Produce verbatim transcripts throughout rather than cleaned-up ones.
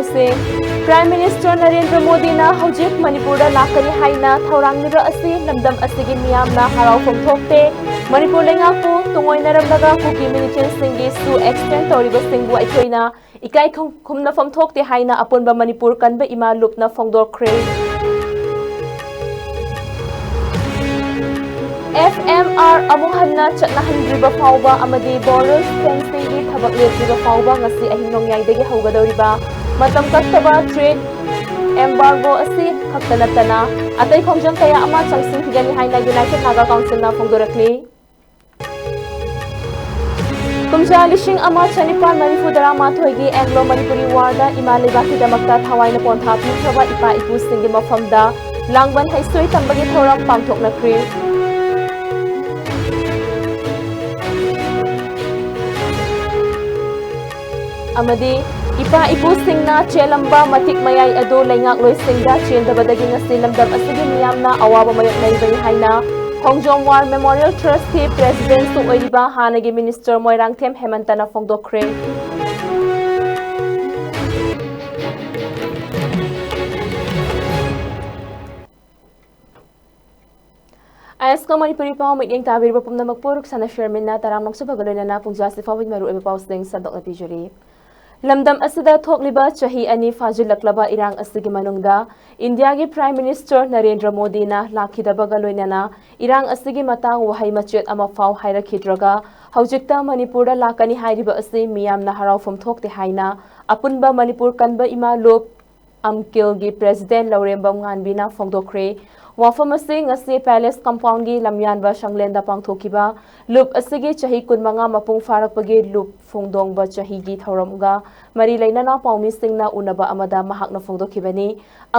ꯁꯤꯡ, Prime Minister Narendra ꯃꯣꯗꯤꯅ ꯍꯧꯖꯤꯛ ꯃꯅꯤꯄꯨꯔꯗ ꯂꯥꯛꯀꯅꯤ ꯍꯥꯏꯅ ꯊꯧꯔꯥꯡꯂꯤꯕ ꯑꯁꯤ ꯂꯝꯗꯝ ꯑꯁꯤꯒꯤ ꯃꯤꯌꯥꯝꯅ ꯍꯔꯥꯎꯐꯝ ꯊꯣꯛꯇꯦ꯫ ꯃꯅꯤꯄꯨꯔ ꯂꯩꯉꯥꯛꯄꯨ ꯇꯨꯡꯑꯣꯏꯅꯔꯝꯂꯒ ꯀꯨꯀꯤ militant ꯁꯤꯡꯒꯤ ꯁꯨ extend ꯇꯧꯔꯤꯕꯁꯤꯡꯕꯨ ꯑꯩꯈꯣꯏꯅ ꯏꯀꯥꯏ ꯈꯨꯝ-, ꯈꯨꯝꯅꯐꯝ ꯊꯣꯛꯇꯦ ꯍꯥꯏꯅ ꯑꯄꯨꯟꯕ ꯃꯅꯤꯄꯨꯔ ꯀꯟꯕ ꯏꯃꯥ ꯂꯨꯞꯅ ꯐꯣꯡꯗꯣꯛꯈ꯭ꯔꯦ꯫ F M R ꯑꯃꯨꯛ ꯍꯟꯅ ꯆꯠꯅꯍꯟꯗ꯭ꯔꯤꯕ ꯐꯥꯎꯕ ꯑꯃꯗꯤ border fencingꯒꯤ ꯊꯕꯛ ꯂꯦꯞꯇ꯭ꯔꯤꯕ ꯐꯥꯎꯕ ꯉꯁꯤ ꯑꯍꯤꯡ ꯅꯣꯡꯌꯥꯏꯗꯒꯤ ꯍꯧꯒꯗꯧꯔꯤꯕ ꯃꯇꯝ ꯀꯛꯇꯕ trade embargo ꯑꯁꯤ ꯈꯛꯇ ꯅꯠꯇꯅ ꯑꯇꯩ ꯈꯣꯡꯖꯪ ꯀꯌꯥ ꯑꯃ ꯆꯪꯁꯤꯟꯈꯤꯒꯅꯤ ꯍꯥꯏꯅ United Naga Councilꯅ ꯐꯣꯡꯗꯣꯔꯛꯂꯤ꯫ ꯀꯨꯝꯖꯥ ꯂꯤꯁꯤꯡ ꯑꯃ ꯆꯅꯤꯄꯥꯟ ꯃꯔꯤꯐꯨ ꯇꯔꯥꯃꯥꯊꯣꯏꯒꯤ Anglo Manipuri Warꯗ ꯏꯃꯥ ꯂꯩꯕꯥꯛꯀꯤꯗꯃꯛꯇ ꯊꯋꯥꯏꯅ ꯄꯣꯟꯊꯥ ꯄꯤꯈ꯭ꯔꯕ ꯏꯄꯥ ꯏꯄꯨꯁꯤꯡꯒꯤ ꯃꯐꯝꯗ ꯂꯥꯡꯕꯟ ꯍꯩꯁꯣꯏ ꯇꯝꯕꯒꯤ ꯊꯧꯔꯝ ꯄꯥꯡꯊꯣꯛꯅꯈ꯭ꯔꯦ꯫ ꯑꯃꯗꯤ ꯏꯄꯥ ꯏꯄꯨꯁꯤꯡꯅ ꯆꯦꯜꯂꯝꯕ ꯃꯇꯤꯛ ꯃꯌꯥꯏ ꯑꯗꯨ ꯂꯩꯉꯥꯛꯂꯣꯏꯁꯤꯡꯗ ꯆꯦꯟꯗꯕꯗꯒꯤ ꯉꯁꯤ ꯂꯝꯗꯝ ꯑꯁꯤꯒꯤ ꯃꯤꯌꯥꯝꯅ ꯑꯋꯥꯕ ꯃꯥꯌꯣꯛꯅꯔꯤꯕꯅꯤ ꯍꯥꯏꯅ ꯈꯣꯡꯖꯣꯝ War Memorial Trustꯀꯤ Presidentꯁꯨ ꯑꯣꯏꯔꯤꯕ ꯍꯥꯟꯅꯒꯤ Minister ꯃꯣꯏꯔꯥꯡꯊꯦꯝ ꯍꯦꯃꯟꯇꯅ ꯐꯣꯡꯗꯣꯛꯈ꯭ꯔꯦ꯫ ꯑꯥꯏ ꯑꯦꯁ ꯀꯣ ꯃꯅꯤꯄꯨꯔꯤ ꯄꯥꯎ ꯃꯤꯠꯌꯦꯡ ꯇꯥꯕꯤꯔꯤꯕ ꯄꯨꯝꯅꯃꯛꯄꯨ ꯔꯨꯛꯁꯥꯅꯥ ꯁꯔꯃꯤꯟꯅ ꯇꯔꯥꯝꯅ ꯑꯣꯛꯆꯕꯒ ꯂꯣꯏꯅꯅ ꯄꯨꯡꯖꯥ ꯑꯁꯤ ꯐꯥꯎꯕꯒꯤ ꯃꯔꯨꯑꯣꯏꯕ ꯄꯥꯎꯁꯤꯡ ꯁꯟꯗꯣꯛꯅ ꯄꯤꯖꯔꯤ꯫ ꯂꯝꯗꯝ ꯑꯁꯤꯗ ꯊꯣꯛꯂꯤꯕ ꯆꯍꯤ ꯑꯅꯤ ꯐꯥꯖꯤꯜꯂꯛꯂꯕ ꯏꯔꯥꯡ ꯑꯁꯤꯒꯤ ꯃꯅꯨꯡꯗ ꯏꯟꯗꯤꯌꯥꯒꯤ Prime Minister ꯅꯔꯦꯟꯗ꯭ꯔ ꯃꯣꯗꯤꯅ ꯂꯥꯛꯈꯤꯗꯕꯒ ꯂꯣꯏꯅꯅ ꯏꯔꯥꯡ ꯑꯁꯤꯒꯤ ꯃꯇꯥꯡ ꯋꯥꯍꯩ ꯃꯆꯦꯠ ꯑꯃ ꯐꯥꯎ ꯍꯥꯏꯔꯛꯈꯤꯗ꯭ꯔꯒ ꯍꯧꯖꯤꯛꯇ ꯃꯅꯤꯄꯨꯔꯗ ꯂꯥꯛꯀꯅꯤ ꯍꯥꯏꯔꯤꯕ ꯑꯁꯤ ꯃꯤꯌꯥꯝꯅ ꯍꯔꯥꯎꯐꯝ ꯊꯣꯛꯇꯦ ꯍꯥꯏꯅ ꯑꯄꯨꯟꯕ ꯃꯅꯤꯄꯨꯔ ꯀꯟꯕ ꯏꯃꯥ ꯂꯨꯞ ꯑꯝꯀꯤꯜꯒꯤ President ꯂꯧꯔꯦꯝꯕꯝ ꯉꯥꯟꯕꯤꯅ ꯐꯣꯡꯗꯣꯛꯈ꯭ꯔꯦ꯫ ꯋꯥꯐꯝ ꯑꯁꯤ ꯉꯁꯤ Palace Compoundꯒꯤ ꯂꯝꯌꯥꯟꯕ ꯁꯪꯂꯦꯟꯗ ꯄꯥꯡꯊꯣꯛꯈꯤꯕ ꯂꯨꯞ ꯑꯁꯤꯒꯤ ꯆꯍꯤ ꯀꯨꯟꯃꯉꯥ ꯃꯄꯨꯡ ꯐꯥꯔꯛꯄꯒꯤ ꯂꯨꯞ ꯐꯣꯡꯗꯣꯡꯕ ꯆꯍꯤꯒꯤ ꯊꯧꯔꯝꯒ ꯃꯔꯤ ꯂꯩꯅꯅ ꯄꯥꯎꯃꯤꯁꯤꯡꯅ ꯎꯅꯕ ꯑꯃꯗ ꯃꯍꯥꯛꯅ ꯐꯣꯡꯗꯣꯛꯈꯤꯕꯅꯤ꯫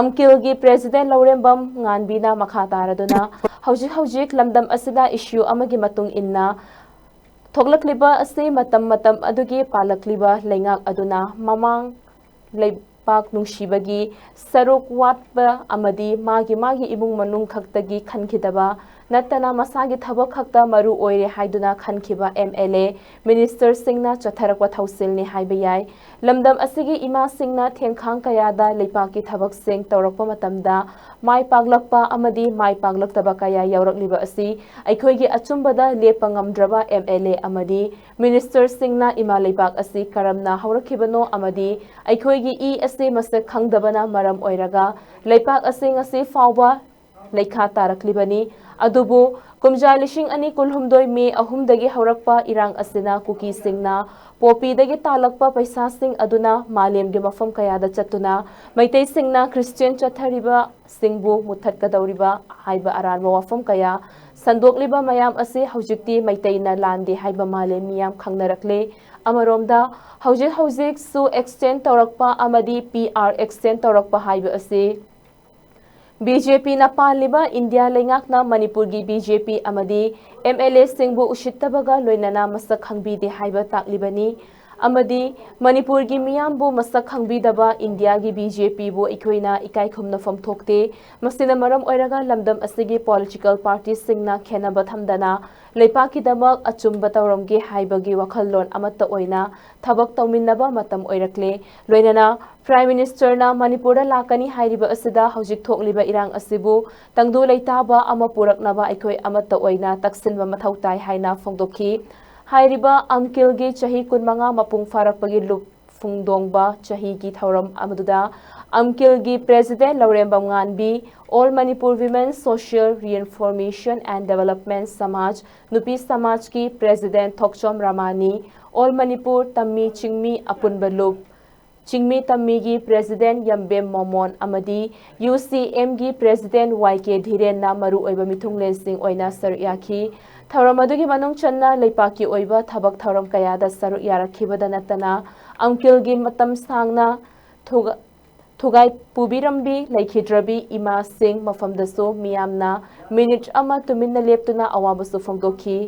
ꯑꯝꯀꯤꯜꯒꯤ President ꯂꯧꯔꯦꯝꯕꯝ ꯉꯥꯟꯕꯤꯅ ꯃꯈꯥ ꯇꯥꯔꯗꯨꯅ ꯍꯧꯖꯤꯛ ꯍꯧꯖꯤꯛ ꯂꯝꯗꯝ ꯑꯁꯤꯗ issue ꯑꯃꯒꯤ ꯃꯇꯨꯡ ꯏꯟꯅ ꯊꯣꯛꯂꯛꯂꯤꯕ ꯑꯁꯤ ꯃꯇꯝ ꯃꯇꯝ ꯑꯗꯨꯒꯤ ꯄꯥꯜꯂꯛꯂꯤꯕ ꯂꯩꯉꯥꯛ ꯑꯗꯨꯅ ꯃꯃꯥꯡ ꯂꯩ-, ꯄꯥꯛ ꯅꯨꯡꯁꯤꯕꯒꯤ ꯁꯔꯨꯛ ꯋꯥꯠꯄ ꯑꯃꯗꯤ ꯃꯥꯒꯤ ꯃꯥꯒꯤ ꯏꯃꯨꯡ ꯃꯅꯨꯡ ꯈꯛꯇꯒꯤ ꯈꯟꯈꯤꯗꯕ ꯅꯠꯇꯅ ꯃꯁꯥꯒꯤ ꯊꯕꯛ ꯈꯛꯇ ꯃꯔꯨ ꯑꯣꯏꯔꯦ ꯍꯥꯏꯗꯨꯅ ꯈꯟꯈꯤꯕ ꯑꯦꯝ ꯑꯦꯜ ꯑꯦ ꯃꯤꯅꯤꯁꯇꯔꯁꯤꯡꯅ ꯆꯠꯊꯔꯛꯄ ꯊꯧꯁꯤꯜꯅꯤ ꯍꯥꯏꯕ ꯌꯥꯏ꯫ ꯂꯝꯗꯝ ꯑꯁꯤꯒꯤ ꯏꯃꯥꯁꯤꯡꯅ ꯊꯦꯡꯈꯥꯡ ꯀꯌꯥꯗ ꯂꯩꯄꯥꯛꯀꯤ ꯊꯕꯛꯁꯤꯡ ꯇꯧꯔꯛꯄ ꯃꯇꯝꯗ ꯃꯥꯏ ꯄꯥꯛꯂꯛꯄ ꯑꯃꯗꯤ ꯃꯥꯏ ꯄꯥꯛꯂꯛꯇꯕ ꯀꯌꯥ ꯌꯥꯎꯔꯛꯂꯤꯕ ꯑꯁꯤ ꯑꯩꯈꯣꯏꯒꯤ ꯑꯆꯨꯝꯕꯗ ꯂꯦꯞꯄ ꯉꯝꯗ꯭ꯔꯕ ꯑꯦꯝ ꯑꯦꯜ ꯑꯦ ꯑꯃꯗꯤ ꯃꯤꯅꯤꯁꯇꯔꯁꯤꯡꯅ ꯏꯃꯥ ꯂꯩꯕꯥꯛ ꯑꯁꯤ ꯀꯔꯝꯅ ꯍꯧꯔꯛꯈꯤꯕꯅꯣ ꯑꯃꯗꯤ ꯑꯩꯈꯣꯏꯒꯤ ꯏ ꯑꯁꯤ ꯃꯁꯛ ꯈꯪꯗꯕꯅ ꯃꯔꯝ ꯑꯣꯏꯔꯒ ꯂꯩꯄꯥꯛ ꯑꯁꯤ ꯉꯁꯤ ꯐꯥꯎꯕ ꯂꯩꯈꯥ ꯇꯥꯔꯛꯂꯤꯕꯅꯤ꯫ ꯑꯗꯨꯕꯨ ꯀꯨꯝꯖꯥ ꯂꯤꯁꯤꯡ ꯑꯅꯤ ꯀꯨꯟꯍꯨꯝꯗꯣꯏ ꯃꯦ ꯑꯍꯨꯝꯗꯒꯤ ꯍꯧꯔꯛꯄ ꯏꯔꯥꯡ ꯑꯁꯤꯅ ꯀꯨꯀꯤꯁꯤꯡꯅ ꯄꯣꯄꯤꯗꯒꯤ ꯇꯥꯜꯂꯛꯄ ꯄꯩꯁꯥꯁꯤꯡ ꯑꯗꯨꯅ ꯃꯥꯂꯦꯝꯒꯤ ꯃꯐꯝ ꯀꯌꯥꯗ ꯆꯠꯇꯨꯅ ꯃꯩꯇꯩꯁꯤꯡꯅ ꯈ꯭ꯔꯤꯁꯇꯤꯌꯥꯟ ꯆꯠꯊꯔꯤꯕꯁꯤꯡꯕꯨ ꯃꯨꯠꯊꯠꯀꯗꯧꯔꯤꯕ ꯍꯥꯏꯕ ꯑꯔꯥꯟꯕ ꯋꯥꯐꯝ ꯀꯌꯥ ꯁꯟꯗꯣꯛꯂꯤꯕ ꯃꯌꯥꯝ ꯑꯁꯤ ꯍꯧꯖꯤꯛꯇꯤ ꯃꯩꯇꯩꯅ ꯂꯥꯟꯗꯦ ꯍꯥꯏꯕ ꯃꯥꯂꯦꯝ ꯃꯤꯌꯥꯝ ꯈꯪꯅꯔꯛꯂꯦ꯫ ꯑꯃꯔꯣꯝꯗ ꯍꯧꯖꯤꯛ ꯍꯧꯖꯤꯛꯁꯨ ꯑꯦꯛꯁꯇꯦꯟ ꯇꯧꯔꯛꯄ ꯑꯃꯗꯤ ꯄꯤ ꯑꯥꯔ ꯑꯦꯛꯁꯇꯦꯟ ꯇꯧꯔꯛꯄ ꯍꯥꯏꯕ ꯑꯁꯤ ꯕꯤ ꯖꯦ ꯄꯤꯅ ꯄꯥꯜꯂꯤꯕ ꯏꯟꯗꯤꯌꯥ ꯂꯩꯉꯥꯛꯅ ꯃꯅꯤꯄꯨꯔꯒꯤ ꯕꯤ ꯖꯦ ꯄꯤ ꯑꯃꯗꯤ ꯑꯦꯝ ꯑꯦꯜ ꯑꯦꯁꯤꯡꯕꯨ ꯎꯁꯤꯠꯇꯕꯒ ꯂꯣꯏꯅꯅ ꯃꯁꯛ ꯈꯪꯕꯤꯗꯦ ꯍꯥꯏꯕ ꯇꯥꯛꯂꯤꯕꯅꯤ꯫ ꯑꯃꯗꯤ ꯃꯅꯤꯄꯨꯔꯒꯤ ꯃꯤꯌꯥꯝꯕꯨ ꯃꯁꯛ ꯈꯪꯕꯤꯗꯕ ꯏꯟꯗꯤꯌꯥꯒꯤ ꯕꯤ ꯖꯦ ꯄꯤꯕꯨ ꯑꯩꯈꯣꯏꯅ ꯏꯀꯥꯏ ꯈꯨꯝꯅꯐꯝ ꯊꯣꯛꯇꯦ꯫ ꯃꯁꯤꯅ ꯃꯔꯝ ꯑꯣꯏꯔꯒ ꯂꯝꯗꯝ ꯑꯁꯤꯒꯤ ꯄꯣꯂꯤꯇꯤꯀꯦꯜ ꯄꯥꯔꯇꯤꯁꯤꯡꯅ ꯈꯦꯟꯅꯕ ꯊꯝꯗꯅ ꯂꯩꯄꯥꯛꯀꯤꯗꯃꯛ ꯑꯆꯨꯝꯕ ꯇꯧꯔꯝꯒꯦ ꯍꯥꯏꯕꯒꯤ ꯋꯥꯈꯜꯂꯣꯟ ꯑꯃꯠꯇ ꯑꯣꯏꯅ ꯊꯕꯛ ꯇꯧꯃꯤꯟꯅꯕ ꯃꯇꯝ ꯑꯣꯏꯔꯛꯂꯦ꯫ ꯂꯣꯏꯅꯅ ꯄ꯭ꯔꯥꯏꯝ ꯃꯤꯅꯤꯁꯇꯔꯅ ꯃꯅꯤꯄꯨꯔꯗ ꯂꯥꯛꯀꯅꯤ ꯍꯥꯏꯔꯤꯕ ꯑꯁꯤꯗ ꯍꯧꯖꯤꯛ ꯊꯣꯛꯂꯤꯕ ꯏꯔꯥꯡ ꯑꯁꯤꯕꯨ ꯇꯪꯗꯨ ꯂꯩꯇꯥꯕ ꯑꯃ ꯄꯨꯔꯛꯅꯕ ꯑꯩꯈꯣꯏ ꯑꯃꯠꯇ ꯑꯣꯏꯅ ꯇꯛꯁꯤꯟꯕ ꯃꯊꯧ ꯇꯥꯏ ꯍꯥꯏꯅ ꯐꯣꯡꯗꯣꯛꯈꯤ꯫ ꯍꯥꯏꯔꯤꯕ ꯑꯝꯀꯤꯜꯒꯤ ꯆꯍꯤ ꯀꯨꯟꯃꯉꯥ ꯃꯄꯨꯡ ꯐꯥꯔꯛꯄꯒꯤ ꯂꯨꯞ ꯐꯣꯡꯗꯣꯡꯕ ꯆꯍꯤꯒꯤ ꯊꯧꯔꯝ ꯑꯗꯨꯗ ꯑꯝꯀꯤꯜꯒꯤ president Laurembam Nganbi, all Manipur women social reformation and development Samaj, ꯅꯨꯄꯤ ꯁꯃꯥꯖꯀꯤ ꯄ꯭ꯔꯦꯁꯤꯗꯦꯟ ꯊꯣꯛꯆꯣꯝ ꯔꯃꯥꯅꯤ, ꯑꯣꯜ ꯃꯅꯤꯄꯨꯔ ꯇꯝꯃꯤ ꯆꯤꯡꯃꯤ ꯑꯄꯨꯟꯕ ꯂꯨꯞ, ꯆꯤꯡꯃꯤ ꯇꯝꯃꯤꯒꯤ ꯄ꯭ꯔꯦꯁꯤꯗꯦꯟ ꯌꯝꯕꯦꯝ ꯃꯣꯃꯣꯟ ꯑꯃꯗꯤ ꯌꯨ ꯁꯤ ꯑꯦꯝꯒꯤ ꯄ꯭ꯔꯦꯁꯤꯗꯦꯟ ꯋꯥꯏ ꯀꯦ ꯙꯤꯔꯦꯟꯅ ꯃꯔꯨꯑꯣꯏꯕ ꯃꯤꯊꯨꯡꯂꯦꯟꯁꯤꯡ ꯑꯣꯏꯅ ꯁꯔꯨꯛ ꯌꯥꯈꯤ꯫ ꯊꯧꯔꯝ ꯑꯗꯨꯒꯤ ꯃꯅꯨꯡ ꯆꯟꯅ ꯂꯩꯄꯥꯛꯀꯤ ꯑꯣꯏꯕ ꯊꯕꯛ ꯊꯧꯔꯝ ꯀꯌꯥꯗ ꯁꯔꯨꯛ ꯌꯥꯔꯛꯈꯤꯕꯗ ꯅꯠꯇꯅ ꯑꯝꯀꯤꯜꯒꯤ ꯃꯇꯝ ꯁꯥꯡꯅ ꯊꯨꯒ-, ꯊꯨꯒꯥꯏ ꯄꯨꯕꯤꯔꯝꯕꯤ ꯂꯩꯈꯤꯗ꯭ꯔꯕꯤ ꯏꯃꯥꯁꯤꯡ ꯃꯐꯝꯗꯁꯨ ꯃꯤꯌꯥꯝꯅ ꯃꯤꯅꯤꯠ ꯑꯃ ꯇꯨꯃꯤꯟꯅ ꯂꯦꯞꯇꯨꯅ ꯑꯋꯥꯕꯁꯨ ꯐꯣꯡꯗꯣꯛꯈꯤ꯫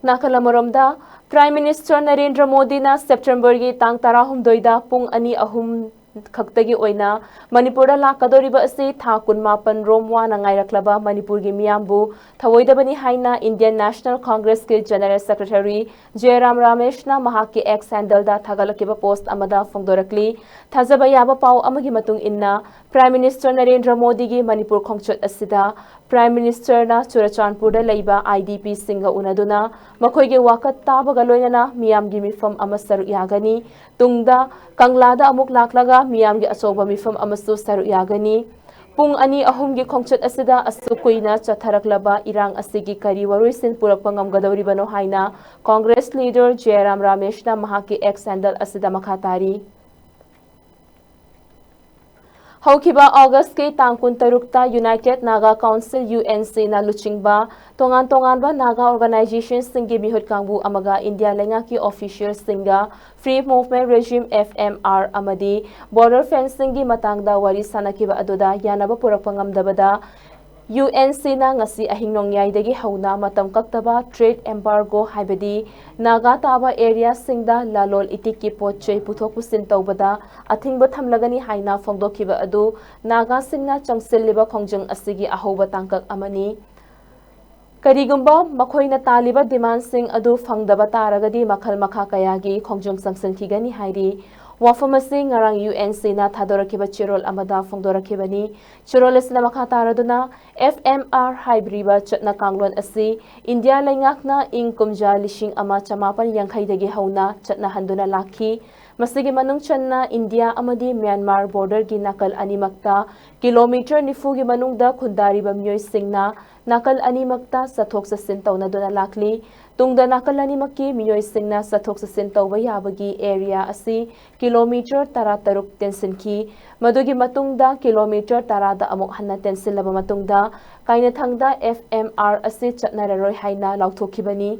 ꯅꯥꯀꯜ ꯑꯃꯔꯣꯝꯗ, Prime Minister ꯅꯔꯦꯟꯗ꯭ꯔ ꯃꯣꯗꯤꯅ ꯁꯦꯞꯇꯦꯝꯕꯔꯒꯤ ꯇꯥꯡ ꯇꯔꯥꯍꯨꯝꯗꯣꯏꯗ ꯄꯨꯡ ꯑꯅꯤ ꯑꯍꯨꯝ ꯈꯛꯇꯒꯤ ꯑꯣꯏꯅ ꯃꯅꯤꯄꯨꯔꯗ ꯂꯥꯛꯀꯗꯧꯔꯤꯕ ꯑꯁꯤ ꯊꯥ ꯀꯨꯟꯃꯥꯄꯟ ꯔꯣꯝ ꯋꯥꯅ ꯉꯥꯏꯔꯛꯂꯕ ꯃꯅꯤꯄꯨꯔꯒꯤ ꯃꯤꯌꯥꯝꯕꯨ ꯊꯧꯑꯣꯏꯗꯕꯅꯤ ꯍꯥꯏꯅ Indian National Congressꯀꯤ General Secretary ꯖꯌꯔꯥꯝ ꯔꯥꯃꯦꯁꯅ ꯃꯍꯥꯛꯀꯤ X handleꯗ ꯊꯥꯒꯠꯂꯛꯈꯤꯕ post ꯑꯃꯗ ꯐꯣꯡꯗꯣꯔꯛꯂꯤ꯫ ꯊꯥꯖꯕ ꯌꯥꯕ ꯄꯥꯎ ꯑꯃꯒꯤ ꯃꯇꯨꯡ ꯏꯟꯅ, Prime Minister ꯅꯔꯦꯟꯗ꯭ꯔ ꯃꯣꯗꯤꯒꯤ ꯃꯅꯤꯄꯨꯔ ꯈꯣꯡꯆꯠ ꯑꯁꯤꯗ Prime Ministerꯅ ꯆꯨꯔꯆꯥꯟꯄꯨꯔꯗ ꯂꯩꯕ IDPꯁꯤꯡꯒ ꯎꯅꯗꯨꯅ ꯃꯈꯣꯏꯒꯤ ꯋꯥꯀꯠ ꯇꯥꯕꯒ ꯂꯣꯏꯅꯅ ꯃꯤꯌꯥꯝꯒꯤ ꯃꯤꯐꯝ ꯑꯃ ꯁꯔꯨꯛ ꯌꯥꯒꯅꯤ꯫ ꯇꯨꯡꯗ ꯀꯪꯂꯥꯗ ꯑꯃꯨꯛ ꯂꯥꯛꯂꯒ ꯃꯤꯌꯥꯝꯒꯤ ꯑꯆꯧꯕ ꯃꯤꯐꯝ ꯑꯃꯁꯨ ꯁꯔꯨꯛ ꯌꯥꯒꯅꯤ꯫ ꯄꯨꯡ ꯑꯅꯤ ꯑꯍꯨꯝꯒꯤ ꯈꯣꯡꯆꯠ ꯑꯁꯤꯗ ꯑꯁꯨꯛ ꯀꯨꯏꯅ ꯆꯠꯊꯔꯛꯂꯕ ꯏꯔꯥꯡ ꯑꯁꯤꯒꯤ ꯀꯔꯤ ꯋꯥꯔꯣꯏꯁꯤꯟ ꯄꯨꯔꯛꯄ ꯉꯝꯒꯗꯧꯔꯤꯕꯅꯣ ꯍꯥꯏꯅ Congress leader ꯖꯌꯔꯥꯝ ꯔꯥꯃꯦꯁꯅ ꯃꯍꯥꯛꯀꯤ X handle ꯑꯁꯤꯗ ꯃꯈꯥ ꯇꯥꯔꯤ꯫ ꯍꯧꯈꯤꯕ Augustꯀꯤ ꯇꯥꯡ ꯀꯨꯟꯇꯔꯨꯛꯇ United Naga Council, UNCꯅ ꯂꯨꯆꯤꯡꯕ ꯇꯣꯉꯥꯟ ꯇꯣꯉꯥꯟꯕ ꯅꯥꯒꯥ organisationꯁꯤꯡꯒꯤ ꯃꯤꯍꯨꯠ ꯀꯥꯡꯕꯨ ꯑꯃꯒ ꯏꯟꯗꯤꯌꯥ ꯂꯩꯉꯥꯛꯀꯤ officialꯁꯤꯡꯒ Free Movement Regime, FMR, ꯑꯃꯗꯤ border fencingꯒꯤ ꯃꯇꯥꯡꯗ ꯋꯥꯔꯤ ꯁꯥꯅꯈꯤꯕ ꯑꯗꯨꯗ ꯌꯥꯅꯕ ꯄꯨꯔꯛꯄ ꯉꯝꯗꯕꯗ UNCꯅ ꯉꯁꯤ ꯑꯍꯤꯡ ꯅꯣꯡꯌꯥꯏꯗꯒꯤ ꯍꯧꯅ ꯃꯇꯝ ꯀꯛꯇꯕ trade embargo, ꯍꯥꯏꯕꯗꯤ ꯅꯥꯒꯥ ꯇꯥꯕ areaꯁꯤꯡꯗ ꯂꯂꯣꯜ ꯏꯇꯤꯛꯀꯤ ꯄꯣꯠ ꯆꯩ ꯄꯨꯊꯣꯛ ꯄꯨꯁꯤꯟ ꯇꯧꯕꯗ ꯑꯊꯤꯡꯕ ꯊꯝꯂꯒꯅꯤ ꯍꯥꯏꯅ ꯐꯣꯡꯗꯣꯛꯈꯤꯕ ꯑꯗꯨ ꯅꯥꯒꯥꯁꯤꯡꯅ ꯆꯪꯁꯤꯜꯂꯤꯕ ꯈꯣꯡꯖꯪ ꯑꯁꯤꯒꯤ ꯑꯍꯧꯕ ꯇꯥꯡꯀꯛ ꯑꯃꯅꯤ꯫ ꯀꯔꯤꯒꯨꯝꯕ ꯃꯈꯣꯏꯅ ꯇꯥꯜꯂꯤꯕ demandꯁꯤꯡ ꯑꯗꯨ ꯐꯪꯗꯕ ꯇꯥꯔꯒꯗꯤ ꯃꯈꯜ ꯃꯈꯥ ꯀꯌꯥꯒꯤ ꯈꯣꯡꯖꯪ ꯆꯪꯁꯤꯟꯈꯤꯒꯅꯤ ꯍꯥꯏꯔꯤ꯫ ꯋꯥꯐꯝ ꯑꯁꯤ ꯉꯔꯥꯡ UNCꯅ ꯊꯥꯗꯣꯔꯛꯈꯤꯕ ꯆꯦꯔꯣꯜ ꯑꯃꯗ ꯐꯣꯡꯗꯣꯔꯛꯈꯤꯕꯅꯤ꯫ ꯆꯦꯔꯣꯜ ꯑꯁꯤꯅ ꯃꯈꯥ ꯇꯥꯔꯗꯨꯅ, FMR ꯍꯥꯏꯕꯤꯔꯤꯕ ꯆꯠꯅ ꯀꯥꯡꯂꯣꯟ ꯑꯁꯤ ꯏꯟꯗꯤꯌꯥ ꯂꯩꯉꯥꯛꯅ ꯏꯪ ꯀꯨꯝꯖꯥ ꯂꯤꯁꯤꯡ ꯑꯃ ꯆꯃꯥꯄꯟ ꯌꯥꯡꯈꯩꯗꯒꯤ ꯍꯧꯅ ꯆꯠꯅꯍꯟꯗꯨꯅ ꯂꯥꯛꯈꯤ꯫ ꯃꯁꯤꯒꯤ ꯃꯅꯨꯡ ꯆꯟꯅ ꯏꯟꯗꯤꯌꯥ ꯑꯃꯗꯤ ꯃ꯭ꯌꯥꯟꯃꯥꯔ borderꯒꯤ ꯅꯥꯀꯜ ꯑꯅꯤꯃꯛꯇ kilometre ꯅꯤꯐꯨꯒꯤ ꯃꯅꯨꯡꯗ ꯈꯨꯟꯗꯥꯔꯤꯕ ꯃꯤꯑꯣꯏꯁꯤꯡꯅ ꯅꯥꯀꯜ ꯑꯅꯤꯃꯛꯇ ꯆꯠꯊꯣꯛ ꯆꯠꯁꯤꯟ ꯇꯧꯅꯗꯨꯅ ꯂꯥꯛꯂꯤ꯫ ꯇꯨꯡꯗ ꯅꯥꯀꯜ ꯑꯅꯤꯃꯛꯀꯤ ꯃꯤꯑꯣꯏꯁꯤꯡꯅ ꯆꯠꯊꯣꯛ ꯆꯠꯁꯤꯟ ꯇꯧꯕ ꯌꯥꯕꯒꯤ area ꯑꯁꯤ kilometre ꯇꯔꯥꯇꯔꯨꯛ ꯇꯦꯟꯁꯤꯟꯈꯤ꯫ ꯃꯗꯨꯒꯤ ꯃꯇꯨꯡꯗ kilometre ꯇꯔꯥꯗ ꯑꯃꯨꯛ ꯍꯟꯅ ꯇꯦꯟꯁꯤꯜꯂꯕ ꯃꯇꯨꯡꯗ ꯀꯥꯏꯅꯊꯪꯗ FMR ꯑꯁꯤ ꯆꯠꯅꯔꯔꯣꯏ ꯍꯥꯏꯅ ꯂꯥꯎꯊꯣꯛꯈꯤꯕꯅꯤ꯫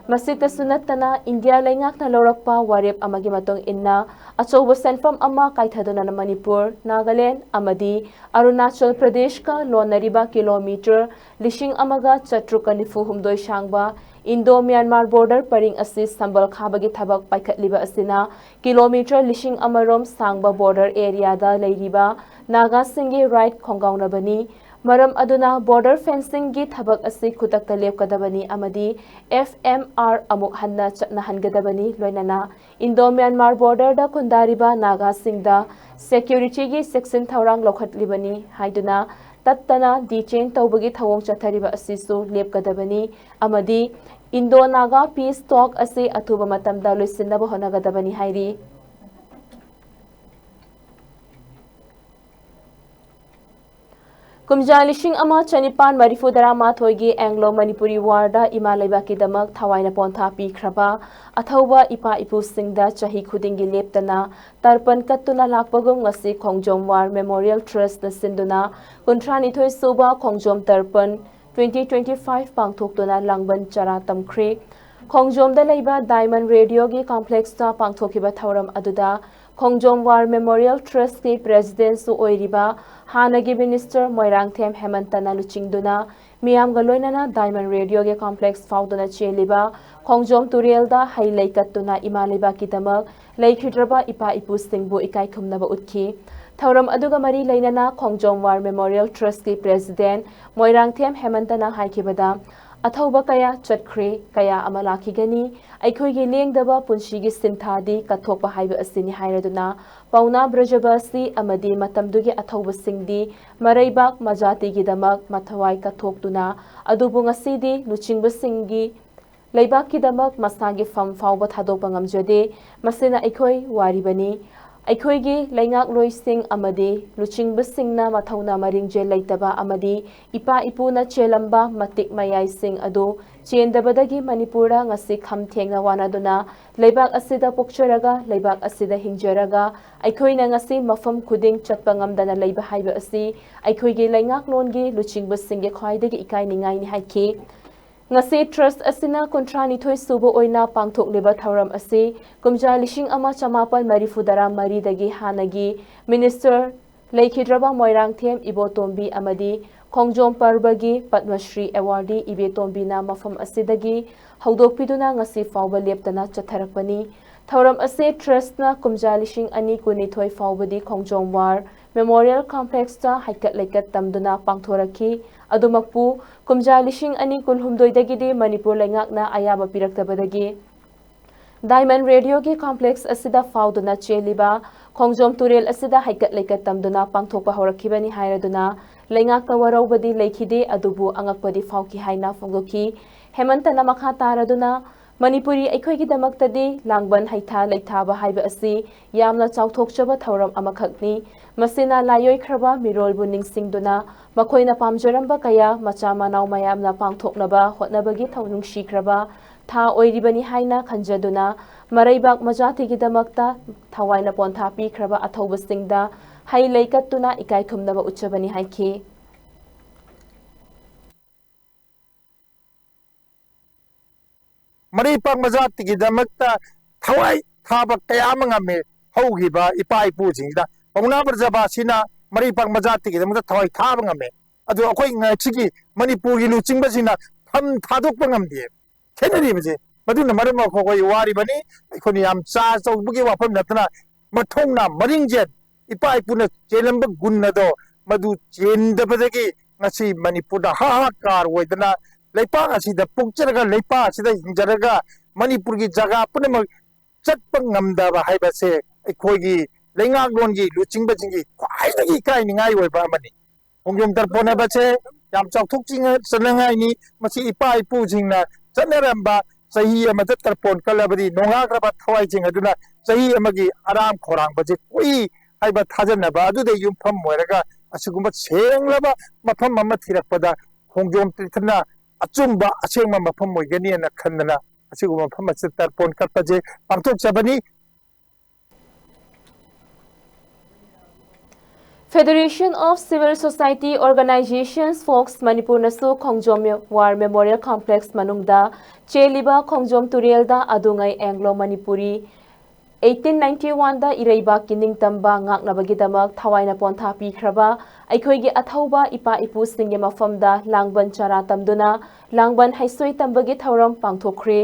ꯃꯁꯤꯇꯁꯨ ꯅꯠꯇꯅ, ꯏꯟꯗꯤꯌꯥ ꯂꯩꯉꯥꯛꯅ ꯂꯧꯔꯛꯄ ꯋꯥꯔꯦꯞ ꯑꯃꯒꯤ ꯃꯇꯨꯡ ꯏꯟꯅ, ꯑꯆꯧꯕ ꯁꯦꯟꯐꯝ ꯑꯃ ꯀꯥꯏꯊꯗꯨꯅ ꯃꯅꯤꯄꯨꯔ, ꯅꯥꯒꯥꯂꯦꯟ ꯑꯃꯗꯤ ꯑꯔꯨꯅꯥꯆꯜ ꯄ꯭ꯔꯗꯦꯁꯀ ꯂꯣꯟꯅꯔꯤꯕ ꯀꯤꯂꯣꯃꯤꯇꯔ ꯂꯤꯁꯤꯡ ꯑꯃꯒ ꯆꯥꯇ꯭ꯔꯨꯛꯀ ꯅꯤꯐꯨ ꯍꯨꯝꯗꯣꯏ ꯁꯥꯡꯕ ꯏꯟꯗꯣ ꯃ꯭ꯌꯥꯟꯃꯥꯔ ꯕꯣꯔꯗꯔ ꯄꯔꯤꯡ ꯑꯁꯤ ꯁꯝꯕꯜ ꯈꯥꯕꯒꯤ ꯊꯕꯛ ꯄꯥꯏꯈꯠꯂꯤꯕ ꯑꯁꯤꯅ ꯀꯤꯂꯣꯃꯤꯇꯔ ꯂꯤꯁꯤꯡ ꯑꯃꯔꯣꯝ ꯁꯥꯡꯕ ꯕꯣꯔꯗꯔ ꯑꯦꯔꯤꯌꯥꯗ ꯂꯩꯔꯤꯕ ꯅꯥꯒꯥꯁꯤꯡꯒꯤ ꯔꯥꯏꯠ ꯈꯣꯡꯒꯥꯎꯅꯕꯅꯤ꯫ ꯃꯔꯝ ꯑꯗꯨꯅ ꯕꯣꯔꯗꯔ ꯐꯦꯟꯁꯤꯡꯒꯤ ꯊꯕꯛ ꯑꯁꯤ ꯈꯨꯗꯛꯇ ꯂꯦꯞꯀꯗꯕꯅꯤ ꯑꯃꯗꯤ ꯑꯦꯐ ꯑꯦꯝ ꯑꯥꯔ ꯑꯃꯨꯛ ꯍꯟꯅ ꯆꯠꯅꯍꯟꯒꯗꯕꯅꯤ, ꯂꯣꯏꯅꯅ ꯏꯟꯗꯣ ꯃ꯭ꯌꯥꯟꯃꯥꯔ ꯕꯣꯔꯗꯔꯗ ꯈꯨꯟꯗꯥꯔꯤꯕ ꯅꯥꯒꯥꯁꯤꯡꯗ ꯁꯦꯀ꯭ꯌꯨꯔꯤꯇꯤꯒꯤ ꯆꯦꯛꯁꯤꯟ ꯊꯧꯔꯥꯡ ꯂꯧꯈꯠꯂꯤꯕꯅꯤ ꯍꯥꯏꯗꯨꯅ ꯇꯠꯇꯅ ꯗꯤꯇꯦꯟ ꯇꯧꯕꯒꯤ ꯊꯧꯑꯣꯡ ꯆꯠꯊꯔꯤꯕ ꯑꯁꯤꯁꯨ ꯂꯦꯞꯀꯗꯕꯅꯤ ꯑꯃꯗꯤ ꯏꯟꯗꯣ ꯅꯥꯒꯥ ꯄꯤꯁ ꯇꯣꯛ ꯑꯁꯤ ꯑꯊꯨꯕ ꯃꯇꯝꯗ ꯂꯣꯏꯁꯤꯟꯅꯕ ꯍꯣꯠꯅꯒꯗꯕꯅꯤ ꯍꯥꯏꯔꯤ꯫ ꯀꯨꯝꯖꯥ ꯂꯤꯁꯤꯡ ꯑꯃ ꯆꯅꯤꯄꯥꯟ ꯃꯔꯤꯐꯨ ꯇꯔꯥꯃꯥꯊꯣꯏꯒꯤ ꯑꯦꯡꯒ꯭ꯂꯣ ꯃꯅꯤꯄꯨꯔꯤ ꯋꯥꯔꯗ ꯏꯃꯥ ꯂꯩꯕꯥꯛꯀꯤꯗꯃꯛ ꯊꯋꯥꯏꯅ ꯄꯣꯟꯊꯥ ꯄꯤꯈ꯭ꯔꯕ ꯑꯊꯧꯕ ꯏꯄꯥ ꯏꯄꯨꯁꯤꯡꯗ ꯆꯍꯤ ꯈꯨꯗꯤꯡꯒꯤ ꯂꯦꯞꯇꯅ ꯇꯔꯄꯟ ꯀꯠꯇꯨꯅ ꯂꯥꯛꯄꯒꯨꯝ ꯉꯁꯤ ꯈꯣꯡꯖꯣꯝ ꯋꯥꯔ ꯃꯦꯃꯣꯔꯤꯌꯦꯜ ꯇ꯭ꯔꯁꯅ ꯁꯤꯟꯗꯨꯅ ꯀꯨꯟꯊ꯭ꯔꯥꯅꯤꯊꯣꯏ ꯁꯨꯕ ꯈꯣꯡꯖꯣꯝ ꯇꯔꯄꯟ twenty twenty-five ꯄꯥꯡꯊꯣꯛꯇꯨꯅ ꯂꯥꯡꯕꯟ ꯆꯔꯥ ꯇꯝꯈ꯭ꯔꯦ꯫ ꯈꯣꯡꯖꯣꯝꯗ ꯂꯩꯕ ꯗꯥꯏꯃꯟ ꯔꯦꯗꯤꯑꯣꯒꯤ ꯀꯣꯝꯄ꯭ꯂꯦꯛꯁꯇ ꯄꯥꯡꯊꯣꯛꯈꯤꯕ ꯊꯧꯔꯝ ꯑꯗꯨꯗ ꯈꯣꯡꯖꯣꯝ ꯋꯥꯔ ꯃꯦꯃꯣꯔꯤꯌꯦꯜ ꯇ꯭ꯔꯁꯀꯤ ꯄ꯭ꯔꯦꯁꯤꯗꯦꯟꯁꯨ ꯑꯣꯏꯔꯤꯕ ꯍꯥꯟꯅꯒꯤ ꯃꯤꯅꯤꯁꯇꯔ ꯃꯣꯏꯔꯥꯡꯊꯦꯝ ꯍꯦꯃꯟꯇꯅ ꯂꯨꯆꯤꯡꯗꯨꯅ ꯃꯤꯌꯥꯝꯒ ꯂꯣꯏꯅꯅ ꯗꯥꯏꯃꯟ ꯔꯦꯗꯤꯑꯣꯒꯤ ꯀꯣꯝꯄ꯭ꯂꯦꯛꯁ ꯐꯥꯎꯗꯨꯅ ꯆꯦꯜꯂꯤꯕ ꯈꯣꯡꯖꯣꯝ ꯇꯨꯔꯦꯜꯗ ꯍꯩ ꯂꯩ ꯀꯠꯇꯨꯅ ꯏꯃꯥ ꯂꯩꯕꯥꯛꯀꯤꯗꯃꯛ ꯂꯩꯈꯤꯗ꯭ꯔꯕ ꯏꯄꯥ ꯏꯄꯨꯁꯤꯡꯕꯨ ꯏꯀꯥꯏ ꯈꯨꯝꯅꯕ ꯎꯠꯈꯤ꯫ ꯊꯧꯔꯝ ꯑꯗꯨꯒ ꯃꯔꯤ ꯂꯩꯅꯅ ꯈꯣꯡꯖꯣꯝ ꯋꯥꯔ ꯃꯦꯃꯣꯔꯤꯌꯦꯜ ꯇ꯭ꯔꯁꯀꯤ ꯄ꯭ꯔꯦꯁꯤꯗꯦꯟ ꯃꯣꯏꯔꯥꯡꯊꯦꯝ ꯍꯦꯃꯟꯇꯅ ꯍꯥꯏꯈꯤꯕꯗ, ꯑꯊꯧꯕ ꯀꯌꯥ ꯆꯠꯈ꯭ꯔꯦ, ꯀꯌꯥ ꯑꯃ ꯂꯥꯛꯈꯤꯒꯅꯤ꯫ ꯑꯩꯈꯣꯏꯒꯤ ꯂꯦꯡꯗꯕ ꯄꯨꯟꯁꯤꯒꯤ ꯁꯤꯟꯊꯥꯗꯤ ꯀꯠꯊꯣꯛꯄ ꯍꯥꯏꯕ ꯑꯁꯤꯅꯤ ꯍꯥꯏꯔꯗꯨꯅ, ꯄꯥꯎꯅꯥ ꯕ꯭ꯔꯖꯕꯥꯁꯤ ꯑꯃꯗꯤ ꯃꯇꯝꯗꯨꯒꯤ ꯑꯊꯧꯕꯁꯤꯡꯗꯤ ꯃꯔꯩꯕꯥꯛ ꯃꯖꯥꯇꯤꯒꯤꯗꯃꯛ ꯃꯊꯋꯥꯏ ꯀꯠꯊꯣꯛꯇꯨꯅ, ꯑꯗꯨꯕꯨ ꯉꯁꯤꯗꯤ ꯂꯨꯆꯤꯡꯕꯁꯤꯡꯒꯤ ꯂꯩꯕꯥꯛꯀꯤꯗꯃꯛ ꯃꯁꯥꯒꯤ ꯐꯝ ꯐꯥꯎꯕ ꯊꯥꯗꯣꯛꯄ ꯉꯝꯖꯗꯦ꯫ ꯃꯁꯤꯅ ꯑꯩꯈꯣꯏ ꯋꯥꯔꯤꯕꯅꯤ꯫ ꯑꯩꯈꯣꯏꯒꯤ ꯂꯩꯉꯥꯛꯂꯣꯏꯁꯤꯡ ꯑꯃꯗꯤ ꯂꯨꯆꯤꯡꯕꯁꯤꯡꯅ ꯃꯊꯧꯅꯥ ꯃꯔꯤꯡꯖꯦꯜ ꯂꯩꯇꯕ ꯑꯃꯗꯤ ꯏꯄꯥ ꯏꯄꯨꯅ ꯆꯦꯜꯂꯝꯕ ꯃꯇꯤꯛ ꯃꯌꯥꯏꯁꯤꯡ ꯑꯗꯨ ꯆꯦꯟꯗꯕꯗꯒꯤ ꯃꯅꯤꯄꯨꯔꯗ ꯉꯁꯤ ꯈꯝ ꯊꯦꯡꯅ ꯋꯥꯅꯗꯨꯅ ꯂꯩꯕꯥꯛ ꯑꯁꯤꯗ ꯄꯣꯛꯆꯔꯒ, ꯂꯩꯕꯥꯛ ꯑꯁꯤꯗ ꯍꯤꯡꯖꯔꯒ, ꯑꯩꯈꯣꯏꯅ ꯉꯁꯤ ꯃꯐꯝ ꯈꯨꯗꯤꯡ ꯆꯠꯄ ꯉꯝꯗꯅ ꯂꯩꯕ ꯍꯥꯏꯕ ꯑꯁꯤ ꯑꯩꯈꯣꯏꯒꯤ ꯂꯩꯉꯥꯛꯂꯣꯟꯒꯤ ꯂꯨꯆꯤꯡꯕꯁꯤꯡꯒꯤ ꯈ꯭ꯋꯥꯏꯗꯒꯤ ꯏꯀꯥꯏꯅꯤꯡꯉꯥꯏꯅꯤ ꯍꯥꯏꯈꯤ꯫ ꯉꯁꯤ ꯇ꯭ꯔꯁꯠ ꯑꯁꯤꯅ ꯀꯨꯟꯊ꯭ꯔꯥ ꯅꯤꯊꯣꯏ ꯁꯨꯕ ꯑꯣꯏꯅ ꯄꯥꯡꯊꯣꯛꯂꯤꯕ ꯊꯧꯔꯝ ꯑꯁꯤ ꯀꯨꯝꯖꯥ ꯂꯤꯁꯤꯡ ꯑꯃ ꯆꯃꯥꯄꯟ ꯃꯔꯤꯐꯨ ꯇꯔꯥ ꯃꯔꯤꯗꯒꯤ ꯍꯥꯟꯅꯒꯤ ꯃꯤꯅꯤꯁꯇꯔ ꯂꯩꯈꯤꯗ꯭ꯔꯕ ꯃꯣꯏꯔꯥꯡꯊꯦꯝ ꯏꯕꯣꯇꯣꯝꯕꯤ ꯑꯃꯗꯤ ꯈꯣꯡꯖꯣꯝ ꯄꯔꯕꯒꯤ ꯄꯗꯃꯁ꯭ꯔꯤ ꯑꯦꯋꯥꯔꯗꯤ ꯏꯕꯦꯇꯣꯝꯕꯤꯅ ꯃꯐꯝ ꯑꯁꯤꯗꯒꯤ ꯍꯧꯗꯣꯛꯄꯤꯗꯨꯅ ꯉꯁꯤ ꯐꯥꯎꯕ ꯂꯦꯞꯇꯅ ꯆꯠꯊꯔꯛꯄꯅꯤ꯫ ꯊꯧꯔꯝ ꯑꯁꯤ ꯇ꯭ꯔꯁꯠꯅ ꯀꯨꯝꯖꯥ ꯂꯤꯁꯤꯡ ꯑꯅꯤ ꯀꯨꯟꯅꯤꯊꯣꯏ ꯐꯥꯎꯕꯗꯤ ꯈꯣꯡꯖꯣꯝ ꯋꯥꯔ ꯃꯦꯃꯣꯔꯤꯌꯦꯜ ꯀꯝꯄ꯭ꯂꯦꯛꯁꯇ ꯍꯩꯀꯠ ꯂꯩꯀꯠ ꯇꯝꯗꯨꯅ ꯄꯥꯡꯊꯣꯔꯛꯈꯤ꯫ ꯑꯗꯨꯃꯛꯄꯨ ꯀꯨꯝꯖꯥ ꯂꯤꯁꯤꯡ ꯑꯅꯤ ꯀꯨꯟꯍꯨꯝꯗꯣꯏꯗꯒꯤꯗꯤ ꯃꯅꯤꯄꯨꯔ ꯂꯩꯉꯥꯛꯅ ꯑꯌꯥꯕ ꯄꯤꯔꯛꯇꯕꯗꯒꯤ ꯗꯥꯏꯃꯟ ꯔꯦꯗꯤꯑꯣꯒꯤ ꯀꯝꯄ꯭ꯂꯦꯛꯁ ꯑꯁꯤꯗ ꯐꯥꯎꯗꯨꯅ ꯆꯦꯜꯂꯤꯕ ꯈꯣꯡꯖꯣꯝ ꯇꯨꯔꯦꯜ ꯑꯁꯤꯗ ꯍꯩꯀꯠ ꯂꯩꯀꯠ ꯇꯝꯗꯨꯅ ꯄꯥꯡꯊꯣꯛꯄ ꯍꯧꯔꯛꯈꯤꯕꯅꯤ ꯍꯥꯏꯔꯗꯨꯅ ꯂꯩꯉꯥꯛꯇ ꯋꯥꯔꯧꯕꯗꯤ ꯂꯩꯈꯤꯗꯦ, ꯑꯗꯨꯕꯨ ꯑꯉꯛꯄꯗꯤ ꯐꯥꯎꯈꯤ ꯍꯥꯏꯅ ꯐꯣꯡꯗꯣꯛꯈꯤ꯫ ꯍꯦꯃꯟꯇꯅ ꯃꯈꯥ ꯇꯥꯔꯗꯨꯅ ꯃꯅꯤꯄꯨꯔꯤ ꯑꯩꯈꯣꯏꯒꯤꯗꯃꯛꯇꯗꯤ ꯂꯥꯡꯕꯟ ꯍꯩꯊꯥ ꯂꯩꯊꯥꯕ ꯍꯥꯏꯕ ꯑꯁꯤ ꯌꯥꯝꯅ ꯆꯥꯎꯊꯣꯛꯆꯕ ꯊꯧꯔꯝ ꯑꯃꯈꯛꯅꯤ꯫ ꯃꯁꯤꯅ ꯂꯥꯏꯑꯣꯏꯈ꯭ꯔꯕ ꯃꯤꯔꯣꯜꯕꯨ ꯅꯤꯡꯁꯤꯡꯗꯨꯅ ꯃꯈꯣꯏꯅ ꯄꯥꯝꯖꯔꯝꯕ ꯀꯌꯥ ꯃꯆꯥ ꯃꯅꯥꯎ ꯃꯌꯥꯝꯅ ꯄꯥꯡꯊꯣꯛꯅꯕ ꯍꯣꯠꯅꯕꯒꯤ ꯊꯧ-, ꯅꯨꯡꯁꯤꯈ꯭ꯔꯕ ꯊꯥ ꯑꯣꯏꯔꯤꯕꯅꯤ ꯍꯥꯏꯅ ꯈꯟꯖꯗꯨꯅ ꯃꯔꯩꯕꯥꯛ ꯃꯖꯥꯇꯤꯒꯤꯗꯃꯛꯇ ꯊꯋꯥꯏꯅ ꯄꯣꯟꯊꯥ ꯄꯤꯈ꯭ꯔꯕ ꯑꯊꯧꯕꯁꯤꯡꯗ ꯍꯩ ꯂꯩ ꯀꯠꯇꯨꯅ ꯏꯀꯥꯏ ꯈꯨꯝꯅꯕ ꯎꯠꯆꯕꯅꯤ ꯍꯥꯏꯈꯤ꯫ ꯃꯔꯩꯄꯥꯛ ꯃꯖꯥꯇꯤꯒꯤꯗꯃꯛꯇ ꯊꯋꯥꯏ ꯊꯥꯕ ꯀꯌꯥ ꯑꯃ ꯉꯝꯃꯦ꯫ ꯍꯧꯈꯤꯕ ꯏꯄꯥ ꯏꯄꯨꯁꯤꯡꯁꯤꯗ ꯄꯥꯎꯅꯥ ꯕ꯭ꯔꯖꯕꯥꯁꯤꯅ ꯃꯔꯩꯄꯥꯛ ꯃꯖꯥꯇꯤꯒꯤꯗꯃꯛꯇ ꯊꯋꯥꯏ ꯊꯥꯕ ꯉꯝꯃꯦ꯫ ꯑꯗꯨ ꯑꯩꯈꯣꯏ ꯉꯁꯤꯒꯤ ꯃꯅꯤꯄꯨꯔꯒꯤ ꯂꯨꯆꯤꯡꯕꯁꯤꯡꯅ ꯐꯝ ꯊꯥꯗꯣꯛꯄ ꯉꯝꯗꯦ꯫ ꯈꯦꯠꯅꯔꯤꯕꯁꯦ ꯃꯗꯨꯅ ꯃꯔꯝ ꯑꯣꯏꯔꯒ ꯑꯩꯈꯣꯏ ꯋꯥꯔꯤꯕꯅꯤ꯫ ꯑꯩꯈꯣꯏꯅ ꯌꯥꯝ ꯆꯥ ꯆꯧꯕꯒꯤ ꯋꯥꯐꯝ ꯅꯠꯇꯅ ꯃꯊꯧꯅꯥ ꯃꯔꯤꯡꯖꯦꯜ ꯏꯄꯥ ꯏꯄꯨꯅ ꯆꯦꯜꯂꯝꯕ ꯒꯨꯟ ꯑꯗꯣ ꯃꯗꯨ ꯆꯦꯟꯗꯕꯗꯒꯤ ꯉꯁꯤ ꯃꯅꯤꯄꯨꯔꯗ ꯍꯥꯍꯥꯀꯥꯔ ꯑꯣꯏꯗꯅ ꯂꯩꯄꯥꯛ ꯑꯁꯤꯗ ꯄꯣꯛꯆꯔꯒ ꯂꯩꯄꯥꯛ ꯑꯁꯤꯗ ꯍꯤꯡꯖꯔꯒ ꯃꯅꯤꯄꯨꯔꯒꯤ ꯖꯒꯥ ꯄꯨꯝꯅꯃꯛ ꯆꯠꯄ ꯉꯝꯗꯕ ꯍꯥꯏꯕꯁꯦ ꯑꯩꯈꯣꯏꯒꯤ ꯂꯩꯉꯥꯛꯂꯣꯟꯒꯤ ꯂꯨꯆꯤꯡꯕꯁꯤꯡꯒꯤ ꯈ꯭ꯋꯥꯏꯗꯒꯤ ꯏꯀꯥꯏꯅꯤꯡꯉꯥꯏ ꯑꯣꯏꯕ ꯑꯃꯅꯤ꯫ ꯈꯣꯡꯖꯣꯝ ꯇꯔꯄꯣꯟ ꯍꯥꯏꯕꯁꯦ ꯌꯥꯝ ꯆꯥꯎꯊꯣꯛꯆꯅꯤꯡꯉꯥꯏꯅꯤ꯫ ꯃꯁꯤ ꯏꯄꯥ ꯏꯄꯨꯁꯤꯡꯅ ꯆꯠꯅꯔꯝꯕ ꯆꯍꯤ ꯑꯃꯗ ꯇꯔꯄꯣꯟ ꯀꯠꯂꯕꯗꯤ ꯅꯣꯡꯉꯥꯈ꯭ꯔꯕ ꯊꯋꯥꯏꯁꯤꯡ ꯑꯗꯨꯅ ꯆꯍꯤ ꯑꯃꯒꯤ ꯑꯔꯥꯝ ꯈꯧꯔꯥꯡꯕꯁꯦ ꯀꯣꯛꯏ ꯍꯥꯏꯕ ꯊꯥꯖꯅꯕ ꯑꯗꯨꯗ ꯌꯨꯝꯐꯝ ꯑꯣꯏꯔꯒ ꯑꯁꯤꯒꯨꯝꯕ ꯁꯦꯡꯂꯕ ꯃꯐꯝ ꯑꯃ ꯊꯤꯔꯛꯄꯗ ꯈꯣꯡꯖꯣꯝ ꯇꯤꯔꯊꯅ ꯑꯆꯨꯝꯕ ꯑꯁꯦꯡꯕ ꯃꯐꯝ ꯑꯣꯏꯒꯅꯤꯅ ꯈꯟꯗꯅ ꯑꯁꯤꯒꯨꯝꯕ ꯃꯐꯝ ꯑꯁꯤꯗ ꯇꯔꯄꯣꯟ ꯀꯠꯄꯁꯦ ꯄꯥꯡꯊꯣꯛꯆꯕꯅꯤ꯫ Federation of Civil Society Organizations, FOCS, ꯃꯅꯤꯄꯨꯔꯅꯁꯨ ꯈꯣꯡꯖꯣꯝ ꯋꯥꯔ ꯃꯦꯃꯣꯔꯤꯌꯦꯜ ꯀꯣꯝꯄ꯭ꯂꯦꯛꯁ ꯃꯅꯨꯡꯗ ꯆꯦꯜꯂꯤꯕ ꯈꯣꯡꯖꯣꯝ ꯇꯨꯔꯦꯜꯗ ꯑꯗꯨꯉꯩ Anglo Manipuri eighteen ninety one ꯏꯔꯩꯕꯥꯛꯀꯤ ꯅꯤꯡꯇꯝꯕ ꯉꯥꯛꯅꯕꯒꯤꯗꯃꯛ ꯊꯋꯥꯏꯅ ꯄꯣꯟꯊꯥ ꯄꯤꯈ꯭ꯔꯕ ꯑꯩꯈꯣꯏꯒꯤ ꯑꯊꯧꯕ ꯏꯄꯥ ꯏꯄꯨꯁꯤꯡꯒꯤ ꯃꯐꯝꯗ ꯂꯥꯡꯕꯟ ꯆꯔꯥ ꯇꯝꯗꯨꯅ ꯂꯥꯡꯕꯟ ꯍꯩꯁꯣꯏ ꯇꯝꯕꯒꯤ ꯊꯧꯔꯝ ꯄꯥꯡꯊꯣꯛꯈ꯭ꯔꯦ꯫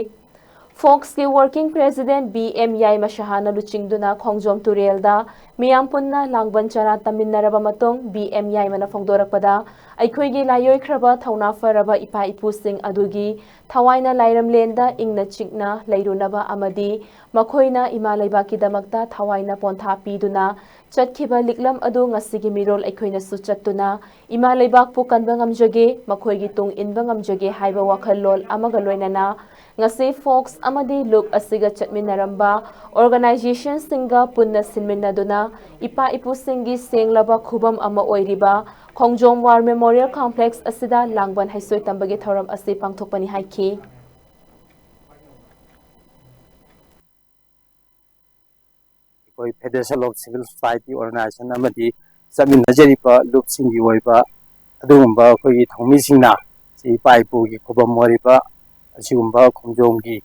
ꯐꯣꯛꯁꯀꯤ ꯋꯥꯔꯀꯤꯡ ꯄ꯭ꯔꯦꯁꯤꯗꯦꯟꯠ ꯕꯤ ꯑꯦꯝ ꯌꯥꯏꯃ ꯁꯍꯥꯅ ꯂꯨꯆꯤꯡꯗꯨꯅ ꯈꯣꯡꯖꯣꯝ ꯇꯨꯔꯦꯜꯗ ꯃꯤꯌꯥꯝ ꯄꯨꯟꯅ ꯂꯥꯡꯕꯟ ꯆꯔꯥ ꯇꯝꯃꯤꯟꯅꯔꯕ ꯃꯇꯨꯡ, ꯕꯤ ꯑꯦꯝ ꯌꯥꯏꯃꯅ ꯐꯣꯡꯗꯣꯔꯛꯄꯗ, ꯑꯩꯈꯣꯏꯒꯤ ꯂꯥꯏꯑꯣꯏꯈ꯭ꯔꯕ ꯊꯧꯅꯥ ꯐꯔꯕ ꯏꯄꯥ ꯏꯄꯨꯁꯤꯡ ꯑꯗꯨꯒꯤ ꯊꯋꯥꯏꯅ ꯂꯥꯏꯔꯝꯂꯦꯟꯗ ꯏꯪꯅ ꯆꯤꯛꯅ ꯂꯩꯔꯨꯅꯕ ꯑꯃꯗꯤ ꯃꯈꯣꯏꯅ ꯏꯃꯥ ꯂꯩꯕꯥꯛꯀꯤꯗꯃꯛꯇ ꯊꯋꯥꯏꯅ ꯄꯣꯟꯊꯥ ꯄꯤꯗꯨꯅ ꯆꯠꯈꯤꯕ ꯂꯤꯛꯂꯝ ꯑꯗꯨ ꯉꯁꯤꯒꯤ ꯃꯤꯔꯣꯜ ꯑꯩꯈꯣꯏꯅꯁꯨ ꯆꯠꯇꯨꯅ ꯏꯃꯥ ꯂꯩꯕꯥꯛꯄꯨ ꯀꯟꯕ ꯉꯝꯖꯒꯦ, ꯃꯈꯣꯏꯒꯤ ꯇꯨꯡ ꯏꯟꯕ ꯉꯝꯖꯒꯦ ꯍꯥꯏꯕ ꯋꯥꯈꯜꯂꯣꯟ ꯑꯃꯒ ꯂꯣꯏꯅꯅ ꯉꯁꯤ ꯐꯣꯛꯁ ꯑꯃꯗꯤ ꯂꯨꯞ ꯑꯁꯤꯒ ꯆꯠꯃꯤꯟꯅꯔꯝꯕ ꯑꯣꯔꯒꯅꯥꯏꯖꯦꯁꯟꯁꯤꯡꯒ ꯄꯨꯟꯅ ꯁꯤꯟꯃꯤꯟꯅꯗꯨꯅ ꯏꯄꯥ ꯏꯄꯨꯁꯤꯡꯒꯤ ꯁꯦꯡꯂꯕ ꯈꯨꯕꯝ ꯑꯃ ꯑꯣꯏꯔꯤꯕ ꯈꯣꯡꯖꯣꯝ ꯋꯥꯔ ꯃꯦꯃꯣꯔꯤꯌꯦꯜ ꯀꯣꯝꯄ꯭ꯂꯦꯛꯁ ꯑꯁꯤꯗ ꯂꯥꯡꯕꯟ ꯍꯩꯁꯣꯏ ꯇꯝꯕꯒꯤ ꯊꯧꯔꯝ ꯑꯁꯤ ꯄꯥꯡꯊꯣꯛꯄꯅꯤ ꯍꯥꯏꯈꯤ꯫ ꯑꯩꯈꯣꯏ Federation of Civil Society Organization ꯑꯃꯗꯤ ꯆꯠꯃꯤꯟꯅꯖꯔꯤꯕ ꯂꯨꯞꯁꯤꯡꯒꯤ ꯑꯣꯏꯕ ꯑꯗꯨꯒꯨꯝꯕ ꯑꯩꯈꯣꯏꯒꯤ ꯊꯧꯃꯤꯁꯤꯡꯅ ꯁꯤ ꯏꯄꯥ ꯏꯄꯨꯒꯤ ꯈꯨꯕꯝ ꯑꯣꯏꯔꯤꯕ ꯑꯁꯤꯒꯨꯝꯕ ꯈꯣꯡꯖꯣꯝꯒꯤ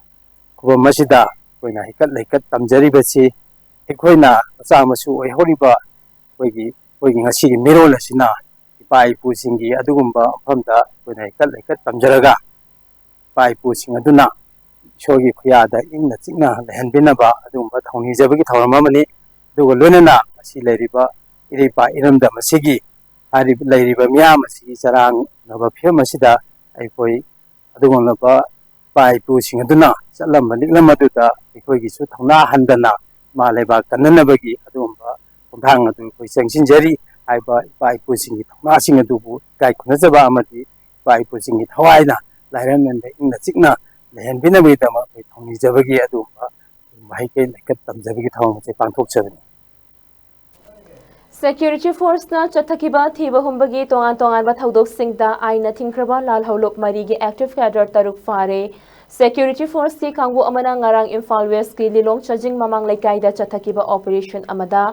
ꯈꯨꯕꯝ ꯑꯁꯤꯗ ꯑꯩꯈꯣꯏꯅ ꯍꯩꯀꯠ ꯂꯩꯀꯠ ꯇꯝꯖꯔꯤꯕꯁꯤ ꯑꯩꯈꯣꯏꯅ ꯃꯆꯥ ꯃꯁꯨ ꯑꯣꯏꯍꯧꯔꯤꯕ ꯑꯩꯈꯣꯏꯒꯤ, ꯑꯩꯈꯣꯏꯒꯤ ꯉꯁꯤꯒꯤ ꯃꯤꯔꯣꯜ ꯑꯁꯤꯅ ꯏꯄꯥ ꯏꯄꯨꯁꯤꯡꯒꯤ ꯑꯗꯨꯒꯨꯝꯕ ꯃꯐꯝꯗ ꯑꯩꯈꯣꯏꯅ ꯍꯩꯀꯠ ꯂꯩꯀꯠ ꯇꯝꯖꯔꯒ ꯏꯄꯥ ꯏꯄꯨꯁꯤꯡ ꯑꯗꯨꯅ ꯏꯁꯣꯔꯒꯤ ꯈꯨꯌꯥꯗ ꯏꯪꯅ ꯆꯤꯛꯅ ꯂꯩꯍꯟꯕꯤꯅꯕ ꯑꯗꯨꯒꯨꯝꯕ ꯊꯧꯅꯤꯖꯕꯒꯤ ꯊꯧꯔꯝ ꯑꯃꯅꯤ꯫ ꯑꯗꯨꯒ ꯂꯣꯏꯅꯅ ꯉꯁꯤ ꯂꯩꯔꯤꯕ ꯏꯔꯩꯄꯥꯛ ꯏꯔꯝꯗꯝ ꯑꯁꯤꯒꯤ ꯍꯥꯏꯔꯤꯕ, ꯂꯩꯔꯤꯕ ꯃꯤꯌꯥꯝ ꯑꯁꯤꯒꯤ ꯆꯔꯥꯡꯅꯕ ꯐꯤꯕꯝ ꯑꯁꯤꯗ ꯑꯩꯈꯣꯏ ꯑꯗꯨꯒꯨꯝꯂꯕ ꯏꯄꯥ ꯏꯄꯨꯁꯤꯡ ꯑꯗꯨꯅ ꯆꯠꯂꯝꯕ ꯂꯤꯛꯂꯝ ꯑꯗꯨꯗ ꯑꯩꯈꯣꯏꯒꯤꯁꯨ ꯊꯧꯅꯥ ꯍꯟꯗꯅ ꯏꯃꯥ ꯂꯩꯕꯥꯛ ꯀꯟꯅꯅꯕꯒꯤ ꯑꯗꯨꯒꯨꯝꯕ ꯈꯣꯡꯊꯥꯡ ꯑꯗꯨ ꯑꯩꯈꯣꯏ ꯆꯪꯁꯤꯟꯖꯔꯤ꯫ ꯍꯥꯏꯕ ꯏꯄꯥ ꯏꯄꯨꯁꯤꯡꯒꯤ ꯊꯧꯅꯥꯁꯤꯡ ꯑꯗꯨꯕꯨ ꯏꯀꯥꯏ ꯈꯨꯝꯅꯖꯕ ꯑꯃꯗꯤ ꯏꯄꯥ ꯏꯄꯨꯁꯤꯡꯒꯤ ꯊꯋꯥꯏꯅ ꯂꯥꯏꯔꯝꯂꯦꯟꯗ ꯏꯪꯅ ꯆꯤꯛꯅ ꯂꯩꯍꯟꯕꯤꯅꯕꯒꯤꯗꯃꯛ ꯑꯩꯈꯣꯏ ꯊꯧꯅꯤꯖꯕꯒꯤ ꯑꯗꯨꯒꯨꯝꯕ ꯍꯩꯀꯠ ꯂꯩꯀꯠ ꯇꯝꯖꯕꯒꯤ ꯊꯧꯔꯝ ꯑꯁꯤ ꯄꯥꯡꯊꯣꯛꯆꯕꯅꯤ꯫ ꯁꯦꯀ꯭ꯌꯨꯔꯤꯇꯤ ꯐꯣꯔꯁꯅ ꯆꯠꯊꯈꯤꯕ ꯊꯤꯕ ꯍꯨꯝꯕꯒꯤ ꯇꯣꯉꯥꯟ ꯇꯣꯉꯥꯟꯕ ꯊꯧꯗꯣꯛꯁꯤꯡꯗ ꯑꯥꯏꯟꯅ ꯊꯤꯡꯈ꯭ꯔꯕ ꯂꯥꯜꯍꯧ ꯂꯨꯞ ꯃꯔꯤꯒꯤ ꯑꯦꯛꯇꯤꯚ ꯀꯦꯗꯔ ꯇꯔꯨꯛ ꯐꯥꯔꯦ꯫ ꯁꯦꯀ꯭ꯌꯨꯔꯤꯇꯤ ꯐꯣꯔꯁꯀꯤ ꯀꯥꯡꯕꯨ ꯑꯃꯅ ꯉꯔꯥꯡ ꯏꯝꯐꯥꯜ ꯋꯦꯁꯀꯤ ꯂꯤꯂꯣꯡ ꯆꯥꯖꯤꯡ ꯃꯃꯥꯡ ꯂꯩꯀꯥꯏꯗ ꯆꯠꯊꯈꯤꯕ ꯑꯣꯄꯔꯦꯁꯟ ꯑꯃꯗ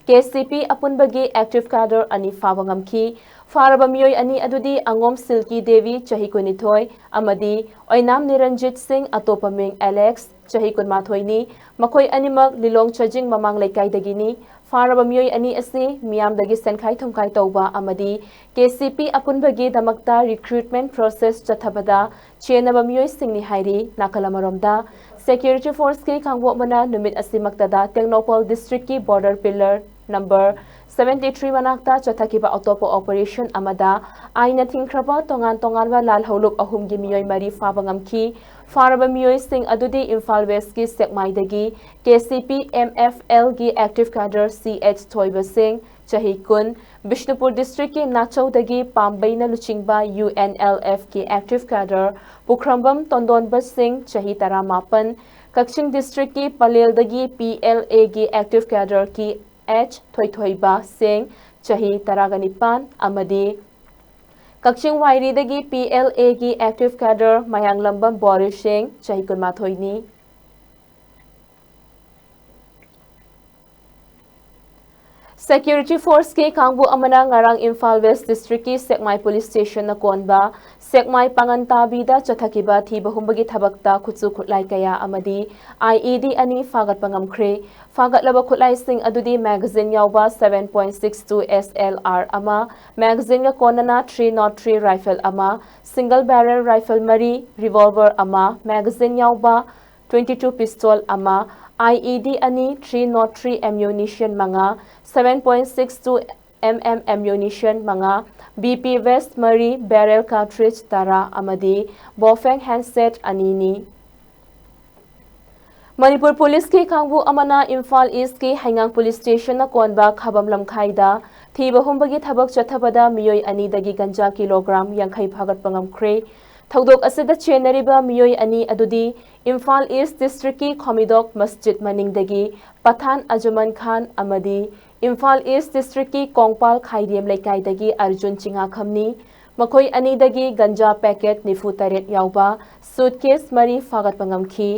ꯀꯦ ꯁꯤ ꯄꯤ ꯑꯄꯨꯟꯕꯒꯤ active cadre ꯑꯅꯤ ꯐꯥꯕ ꯉꯝꯈꯤ꯫ ꯐꯥꯔꯕ ꯃꯤꯑꯣꯏ ꯑꯅꯤ ꯑꯗꯨꯗꯤ ꯑꯉꯣꯝ ꯁꯤꯜꯀꯤ ꯗꯦꯕꯤ, ꯆꯍꯤ ꯀꯨꯟꯅꯤꯊꯣꯏ, ꯑꯃꯗꯤ ꯑꯣꯏꯅꯥꯝ ꯅꯤꯔꯟꯖꯤꯠ ꯁꯤꯡ, ꯑꯇꯣꯞꯄ ꯃꯤꯡ ꯑꯦꯂꯦꯛꯁ, ꯆꯍꯤ ꯀꯨꯟꯃꯥꯊꯣꯏꯅꯤ꯫ ꯃꯈꯣꯏ ꯑꯅꯤꯃꯛ ꯂꯤꯂꯣꯡ ꯆꯥꯖꯤꯡ ꯃꯃꯥꯡ ꯂꯩꯀꯥꯏꯗꯒꯤꯅꯤ꯫ ꯐꯥꯔꯕ ꯃꯤꯑꯣꯏ ꯑꯅꯤ ꯑꯁꯤ ꯃꯤꯌꯥꯝꯗꯒꯤ ꯁꯦꯟꯈꯥꯏ ꯊꯨꯝꯈꯥꯏ ꯇꯧꯕ ꯑꯃꯗꯤ ꯀꯦ ꯁꯤ ꯄꯤ ꯑꯄꯨꯟꯕꯒꯤꯗꯃꯛꯇ recruitment process ꯆꯠꯊꯕꯗ ꯆꯦꯟꯅꯕ ꯃꯤꯑꯣꯏꯁꯤꯡꯅꯤ ꯍꯥꯏꯔꯤ꯫ ꯅꯥꯀꯜ ꯑꯃꯔꯣꯝꯗ, security forceꯀꯤ ꯀꯥꯡꯕꯨ ꯑꯃꯅ ꯅꯨꯃꯤꯠ ꯑꯁꯤꯃꯛꯇꯗ Tengnoupal districtꯀꯤ border pillar number seventy three ꯃꯅꯥꯛꯇ ꯆꯠꯊꯈꯤꯕ ꯑꯇꯣꯞꯄ operation ꯑꯃꯗ ꯑꯥꯏꯟꯅ ꯊꯤꯡꯈ꯭ꯔꯕ ꯇꯣꯉꯥꯟ ꯇꯣꯉꯥꯟꯕ ꯂꯥꯜꯍꯧꯂꯨꯞ ꯑꯍꯨꯝꯒꯤ ꯃꯤꯑꯣꯏ ꯃꯔꯤ ꯐꯥꯕ ꯉꯝꯈꯤ꯫ ꯐꯥꯔꯕ ꯃꯤꯑꯣꯏꯁꯤꯡ ꯑꯗꯨꯗꯤ ꯏꯝꯐꯥꯜ Westꯀꯤ ꯁꯦꯛꯃꯥꯏꯗꯒꯤ K C P M F ꯑꯦꯜꯒꯤ active cadre C H Thoiba Singh, ꯆꯍꯤ ꯀꯨꯟ, ꯕꯤꯁꯅꯨꯄꯨꯔ districtꯀꯤ ꯅꯥꯆꯧꯗꯒꯤ ꯄꯥꯝꯕꯩꯅ ꯂꯨꯆꯤꯡꯕ ꯌꯨ ꯑꯦꯟ ꯑꯦꯜ ꯑꯦꯐꯀꯤ active cadre ꯄꯨꯈ꯭ꯔꯝꯕꯝ ꯇꯣꯟꯗꯣꯟꯕ ꯁꯤꯡ, ꯆꯍꯤ ꯇꯔꯥꯃꯥꯄꯟ, ꯀꯛꯆꯤꯡ districtꯀꯤ ꯄꯂꯦꯜꯗꯒꯤ ꯄꯤ ꯑꯦꯜ ꯑꯦꯒꯤ active cadreꯀꯤ ꯑꯦꯆ ꯊꯣꯏꯊꯣꯏꯕ ꯁꯤꯡ, ꯆꯍꯤ ꯇꯔꯥꯒ ꯅꯤꯄꯥꯟ, ꯑꯃꯗꯤ ꯀꯛꯆꯤꯡ ꯋꯥꯏꯔꯤꯗꯒꯤ ꯄꯤ ꯑꯦꯜ ꯑꯦꯒꯤ active cadre ꯃꯌꯥꯡꯂꯝꯕꯝ ꯕꯣꯔꯤꯁ ꯁꯤꯡ, ꯆꯍꯤ ꯀꯨꯟꯃꯥꯊꯣꯏꯅꯤ꯫ Security forceꯀꯤ ꯀꯥꯡꯕꯨ ꯑꯃꯅ ꯉꯔꯥꯡ ꯏꯝꯐꯥꯜ West districtꯀꯤ ꯁꯦꯛꯃꯥꯏ police stationꯅ ꯀꯣꯟꯕ ꯁꯦꯛꯃꯥꯏ ꯄꯥꯉꯟ ꯇꯥꯕꯤꯗ ꯆꯠꯊꯈꯤꯕ ꯊꯤꯕ ꯍꯨꯝꯕꯒꯤ ꯊꯕꯛꯇ ꯈꯨꯠꯁꯨ ꯈꯨꯠꯂꯥꯏ ꯀꯌꯥ ꯑꯃꯗꯤ ꯑꯥꯏ ꯏ ꯗꯤ ꯑꯅꯤ ꯐꯥꯒꯠꯄ ꯉꯝꯈ꯭ꯔꯦ꯫ ꯐꯥꯒꯠꯂꯕ ꯈꯨꯠꯂꯥꯏꯁꯤꯡ ꯑꯗꯨꯗꯤ magazine ꯌꯥꯎꯕ seven point six two S L R ꯑꯃ, magazineꯒ ꯀꯣꯟꯅꯅ three nought three rifle ꯑꯃ, single barrel rifle ꯃꯔꯤ, revolver ꯑꯃ, magazine ꯌꯥꯎꯕ twenty two pistol ꯑꯃ, I E D ꯑꯅꯤ, three nought three ammunition ꯃꯉꯥ, seven point six two M M ammunition ꯃꯉꯥ, B P vest ꯃꯔꯤ, barrel cartridge ꯇꯔꯥ ꯑꯃꯗꯤ Bofang handset ꯑꯅꯤꯅꯤ꯫ ꯃꯅꯤꯄꯨꯔ ꯄꯨꯂꯤꯁꯀꯤ ꯀꯥꯡꯕꯨ ꯑꯃꯅ ꯏꯝꯐꯥꯜ ꯏꯁꯀꯤ ꯍꯩꯉꯥꯡ ꯄꯨꯂꯤꯁ ꯁ꯭ꯇꯦꯁꯟꯅ ꯀꯣꯟꯕ ꯈꯥꯕꯝ ꯂꯝꯈꯥꯏꯗ ꯊꯤꯕ ꯍꯨꯝꯕꯒꯤ ꯊꯕꯛ ꯆꯠꯊꯕꯗ ꯃꯤꯑꯣꯏ ꯑꯅꯤꯗꯒꯤ ꯒꯟꯖꯥ ꯀꯤꯂꯣꯒ꯭ꯔꯥꯝ ꯌꯥꯡꯈꯩ ꯐꯥꯒꯠꯄ ꯉꯝꯈ꯭ꯔꯦ꯫ ꯊꯧꯗꯣꯛ ꯑꯁꯤꯗ ꯆꯦꯟꯅꯔꯤꯕ ꯃꯤꯑꯣꯏ ꯑꯅꯤ ꯑꯗꯨꯗꯤ ꯏꯝꯐꯥꯜ ꯏꯁ ꯗꯤꯁꯇ꯭ꯔꯤꯛꯀꯤ ꯈꯣꯃꯤꯗꯣꯛ ꯃꯁꯖꯤꯗ ꯃꯅꯤꯡꯗꯒꯤ ꯄꯊꯥꯟ ꯑꯖꯃꯟ ꯈꯥꯟ ꯑꯃꯗꯤ ꯏꯝꯐꯥꯜ ꯏꯁ ꯗꯤꯁꯇ꯭ꯔꯤꯛꯀꯤ ꯀꯣꯡꯄꯥꯜ ꯈꯥꯏꯗꯦꯝ ꯂꯩꯀꯥꯏꯗꯒꯤ ꯑꯔꯖꯨꯟ ꯆꯤꯉꯥꯈꯝꯅꯤ꯫ ꯃꯈꯣꯏ ꯑꯅꯤꯗꯒꯤ ꯒꯟꯖꯥ packet ꯅꯤꯐꯨ ꯇꯔꯦꯠ ꯌꯥꯎꯕ suitcase ꯃꯔꯤ ꯐꯥꯒꯠꯄ ꯉꯝꯈꯤ꯫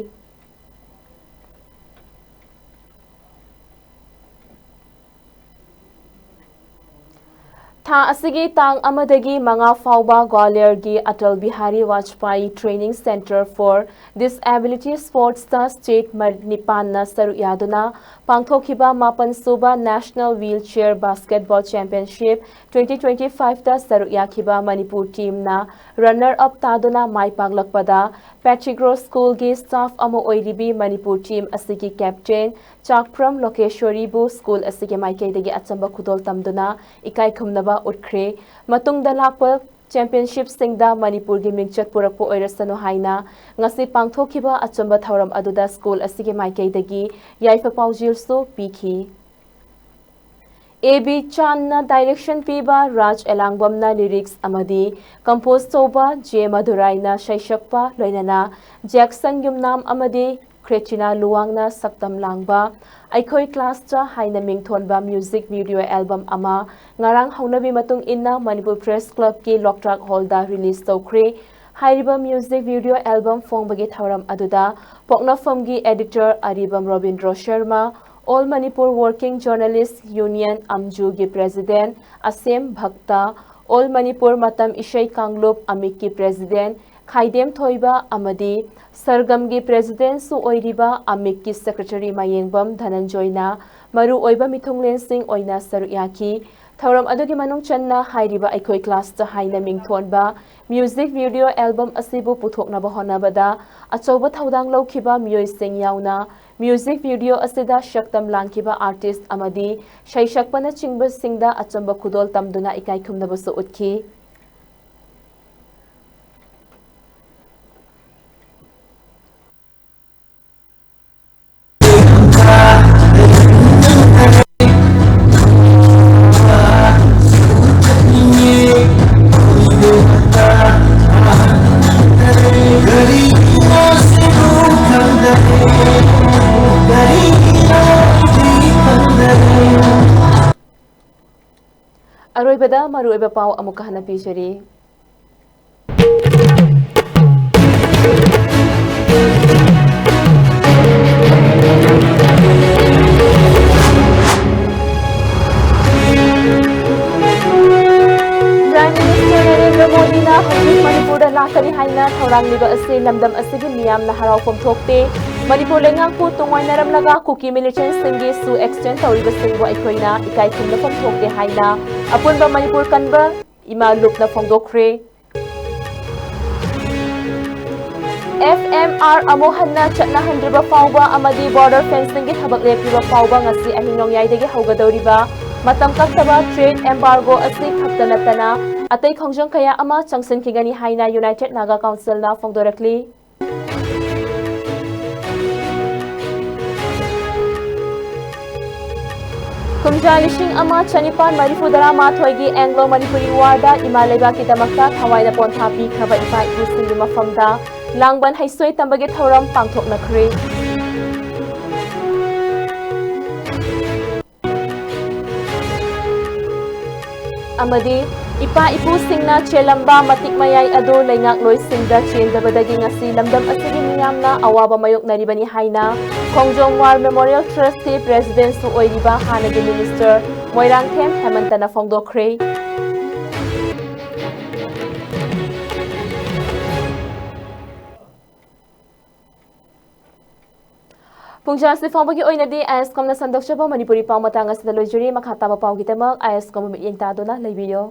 ꯊꯥ ꯑꯁꯤꯒꯤ ꯇꯥꯡ ꯑꯃꯗꯒꯤ ꯃꯉꯥ ꯐꯥꯎꯕ ꯒ꯭ꯋꯥꯂꯤꯌꯔꯒꯤ Atal Bihari ꯋꯥꯖꯄꯥꯏ Training Centre for Disability Sportsꯇ state ꯃ-, ꯅꯤꯄꯥꯟꯅ ꯁꯔꯨꯛ ꯌꯥꯗꯨꯅ ꯄꯥꯡꯊꯣꯛꯈꯤꯕ ꯃꯥꯄꯟ ꯁꯨꯕ National Wheelchair Basketball Championship twenty twenty fiveꯇ ꯁꯔꯨꯛ ꯌꯥꯈꯤꯕ ꯃꯅꯤꯄꯨꯔ teamꯅ runner up ꯇꯥꯗꯨꯅ ꯃꯥꯏ ꯄꯥꯛꯂꯛꯄꯗ, ꯄꯦꯇ꯭ꯔꯤꯒ꯭ꯔꯣ ꯁ꯭ꯀꯨꯜꯒꯤ staff ꯑꯃ ꯑꯣꯏꯔꯤꯕꯤ ꯃꯅꯤꯄꯨꯔ team ꯑꯁꯤꯒꯤ captain ꯆꯥꯛꯄ꯭ꯔꯝ ꯂꯣꯀꯦꯁ꯭ꯋꯔꯤꯕꯨ ꯁ꯭ꯀꯨꯜ ꯑꯁꯤꯒꯤ ꯃꯥꯏꯀꯩꯗꯒꯤ ꯑꯆꯝꯕ ꯈꯨꯗꯣꯜ ꯇꯝꯗꯨꯅ ꯏꯀꯥꯏ ꯈꯨꯝꯅꯕ ꯎꯠꯈ꯭ꯔꯦ꯫ ꯃꯇꯨꯡꯗ ꯂꯥꯛꯄ championshipꯁꯤꯡꯗ ꯃꯅꯤꯄꯨꯔꯒꯤ ꯃꯤꯡꯆꯠ ꯄꯨꯔꯛꯄ ꯑꯣꯏꯔꯁꯅꯨ ꯍꯥꯏꯅ ꯉꯁꯤ ꯄꯥꯡꯊꯣꯛꯈꯤꯕ ꯑꯆꯝꯕ ꯊꯧꯔꯝ ꯑꯗꯨꯗ ꯁ꯭ꯀꯨꯜ ꯑꯁꯤꯒꯤ ꯃꯥꯏꯀꯩꯗꯒꯤ ꯌꯥꯏꯐ ꯄꯥꯎꯖꯦꯜꯁꯨ ꯄꯤꯈꯤ꯫ ꯑꯦ ꯕꯤ ꯆꯥꯟꯅ direction ꯄꯤꯕ, ꯔꯥꯖ ꯑꯦꯂꯥꯡꯕꯝꯅ lyrics ꯑꯃꯗꯤ compose ꯇꯧꯕ, ꯖꯦ ꯃꯙꯨꯔꯥꯏꯅ ꯁꯩꯁꯛꯄ, ꯂꯣꯏꯅꯅ ꯖꯦꯛꯁꯟ ꯌꯨꯝꯅꯥꯝ ꯑꯃꯗꯤ ꯈ꯭ꯔꯦꯆꯤꯅꯥ ꯂꯨꯋꯥꯡꯅ ꯁꯛꯇꯝ ꯂꯥꯡꯕ ꯑꯩꯈꯣꯏ classꯇ ꯍꯥꯏꯅ ꯃꯤꯡꯊꯣꯟꯕ music video album ꯑꯃ ꯉꯔꯥꯡ ꯍꯧꯅꯕꯤ ꯃꯇꯨꯡ ꯏꯟꯅ ꯃꯅꯤꯄꯨꯔ Press Clubꯀꯤ ꯂꯣꯛꯇꯥꯛ hallꯗ release ꯇꯧꯈ꯭ꯔꯦ꯫ ꯍꯥꯏꯔꯤꯕ music video album ꯐꯣꯡꯕꯒꯤ ꯊꯧꯔꯝ ꯑꯗꯨꯗ ꯄꯣꯛꯅꯐꯝꯒꯤ editor ꯑꯔꯤꯕꯝ Robindro Sharma, All Manipur Working Journalist Union, ꯑꯝꯖꯨꯒꯤ president ꯑꯁꯦꯝ ꯚꯛꯇ, All Manipur ꯃꯇꯝ ꯏꯁꯩ ꯀꯥꯡꯂꯨꯞ, ꯑꯃꯤꯛꯀꯤ president ꯈꯥꯏꯗꯦꯝ ꯊꯣꯏꯕ ꯑꯃꯗꯤ ꯁꯔꯒꯝꯒꯤ presidentꯁꯨ ꯑꯣꯏꯔꯤꯕ ꯑꯃꯤꯛꯀꯤ secretary ꯃꯌꯦꯡꯕꯝ ꯙꯅꯟꯖꯣꯏꯅ ꯃꯔꯨꯑꯣꯏꯕ ꯃꯤꯊꯨꯡꯂꯦꯟꯁꯤꯡ ꯑꯣꯏꯅ ꯁꯔꯨꯛ ꯌꯥꯈꯤ꯫ ꯊꯧꯔꯝ ꯑꯗꯨꯒꯤ ꯃꯅꯨꯡ ꯆꯟꯅ ꯍꯥꯏꯔꯤꯕ ꯑꯩꯈꯣꯏ classꯇ ꯍꯥꯏꯅ ꯃꯤꯡꯊꯣꯟꯕ music video album ꯑꯁꯤꯕꯨ ꯄꯨꯊꯣꯛꯅꯕ ꯍꯣꯠꯅꯕꯗ ꯑꯆꯧꯕ ꯊꯧꯗꯥꯡ ꯂꯧꯈꯤꯕ ꯃꯤꯑꯣꯏꯁꯤꯡ ꯌꯥꯎꯅ music video ꯑꯁꯤꯗ ꯁꯛꯇꯝ ꯂꯥꯡꯈꯤꯕ artist ꯑꯃꯗꯤ ꯁꯩꯁꯛꯄꯅꯆꯤꯡꯕꯁꯤꯡꯗ ꯑꯆꯝꯕ ꯈꯨꯗꯣꯜ ꯇꯝꯗꯨꯅ ꯏꯀꯥꯏ ꯈꯨꯝꯅꯕꯁꯨ ꯎꯠꯈꯤ꯫ ꯑꯔꯣꯏꯕꯗ ꯃꯔꯨꯑꯣꯏꯕ ꯄꯥꯎ ꯑꯃꯨꯛꯀ ꯍꯟꯅ ꯄꯤꯖꯔꯤ꯫ ꯍꯧꯖꯤꯛ ꯃꯅꯤꯄꯨꯔꯗ ꯂꯥꯛꯀꯅꯤ ꯍꯥꯏꯅ ꯊꯧꯔꯥꯡꯂꯤꯕ ꯑꯁꯤ ꯂꯝꯗꯝ ꯑꯁꯤꯒꯤ ꯃꯤꯌꯥꯝꯅ ꯍꯔꯥꯎꯐꯝ ꯊꯣꯛꯇꯦ꯫ ꯃꯅꯤꯄꯨꯔ ꯂꯩꯉꯥꯛꯄꯨ ꯇꯨꯡꯑꯣꯏꯅꯔꯝꯂꯒ ꯀꯨꯀꯤ militantꯁꯤꯡꯒꯤ ꯁꯨ extend ꯇꯧꯔꯤꯕꯁꯤꯡꯕꯨ ꯑꯩꯈꯣꯏꯅ ꯏꯀꯥꯏ ꯈꯨꯝꯅꯐꯝ ꯊꯣꯛꯇꯦ ꯍꯥꯏꯅ ꯑꯄꯨꯟꯕ ꯃꯅꯤꯄꯨꯔ ꯀꯟꯕ ꯏꯃꯥ ꯂꯨꯞꯅ ꯐꯣꯡꯗꯣꯛꯈ꯭ꯔꯦ꯫ F M R ꯑꯃꯨꯛ ꯍꯟꯅ ꯆꯠꯅꯍꯟꯗ꯭ꯔꯤꯕ ꯐꯥꯎꯕ ꯑꯃꯗꯤ border fencingꯒꯤ ꯊꯕꯛ ꯂꯦꯞꯇ꯭ꯔꯤꯕ ꯐꯥꯎꯕ ꯉꯁꯤ ꯑꯍꯤꯡ ꯅꯣꯡꯌꯥꯏꯗꯒꯤ ꯍꯧꯒꯗꯧꯔꯤꯕ ꯃꯇꯝ ꯀꯛꯇꯕ trade embargo ꯑꯁꯤ ꯈꯛꯇ ꯅꯠꯇꯅ ꯑꯇꯩ ꯈꯣꯡꯖꯪ ꯀꯌꯥ ꯑꯃ ꯆꯪꯁꯤꯟꯈꯤꯒꯅꯤ ꯍꯥꯏꯅ United Naga Councilꯅ ꯐꯣꯡꯗꯣꯔꯛꯂꯤ꯫ ꯀꯨꯝꯖꯥ ꯂꯤꯁꯤꯡ ꯑꯃ ꯆꯅꯤꯄꯥꯟ ꯃꯔꯤꯐꯨ ꯇꯔꯥꯃꯥꯊꯣꯏꯒꯤ Anglo Manipuri Warꯗ ꯏꯃꯥ ꯂꯩꯕꯥꯛꯀꯤꯗꯃꯛꯇ ꯊꯋꯥꯏꯅ ꯄꯣꯟꯊꯥ ꯄꯤꯈ꯭ꯔꯕ ꯏꯄꯥ ꯏꯄꯨꯁꯤꯡꯒꯤ ꯃꯐꯝꯗ ꯂꯥꯡꯕꯟ ꯍꯩꯁꯣꯏ ꯇꯝꯕꯒꯤ ꯊꯧꯔꯝ ꯄꯥꯡꯊꯣꯛꯅꯈ꯭ꯔꯦ꯫ ꯑꯃꯗꯤ ꯏꯄꯥ ꯏꯄꯨꯁꯤꯡꯅ ꯆꯦꯜꯂꯝꯕ ꯃꯇꯤꯛ ꯃꯌꯥꯏ ꯑꯗꯨ ꯂꯩꯉꯥꯛꯂꯣꯏꯁꯤꯡꯗ ꯆꯦꯟꯗꯕꯗꯒꯤ ꯉꯁꯤ ꯂꯝꯗꯝ ꯑꯁꯤꯒꯤ ꯃꯤꯌꯥꯝꯅ ꯑꯋꯥꯕ ꯃꯥꯌꯣꯛꯅꯔꯤꯕꯅꯤ ꯍꯥꯏꯅ ꯈꯣꯡꯖꯣꯝ War Memorial Trustꯀꯤ presidentꯁꯨ ꯑꯣꯏꯔꯤꯕ ꯍꯥꯟꯅꯒꯤ minister ꯃꯣꯏꯔꯥꯡꯊꯦꯝ ꯍꯦꯃꯟꯇꯅ ꯐꯣꯡꯗꯣꯛꯈ꯭ꯔꯦ꯫ ꯄꯨꯡꯖꯥꯁꯤ ꯐꯥꯎꯕꯒꯤ ꯑꯣꯏꯅꯗꯤ ꯑꯥꯏ ꯑꯦꯁ ꯀꯣꯝꯅ ꯁꯟꯗꯣꯛꯆꯕ ꯃꯅꯤꯄꯨꯔꯤ ꯄꯥꯎ ꯃꯇꯥꯡ ꯑꯁꯤꯗ ꯂꯣꯏꯖꯔꯤ꯫ ꯃꯈꯥ ꯇꯥꯕ ꯄꯥꯎꯒꯤꯗꯃꯛ ꯑꯥꯏ ꯑꯦꯁ ꯀꯣꯝꯕꯨ ꯃꯤꯠꯌꯦꯡ ꯇꯥꯗꯨꯅ ꯂꯩꯕꯤꯌꯨ꯫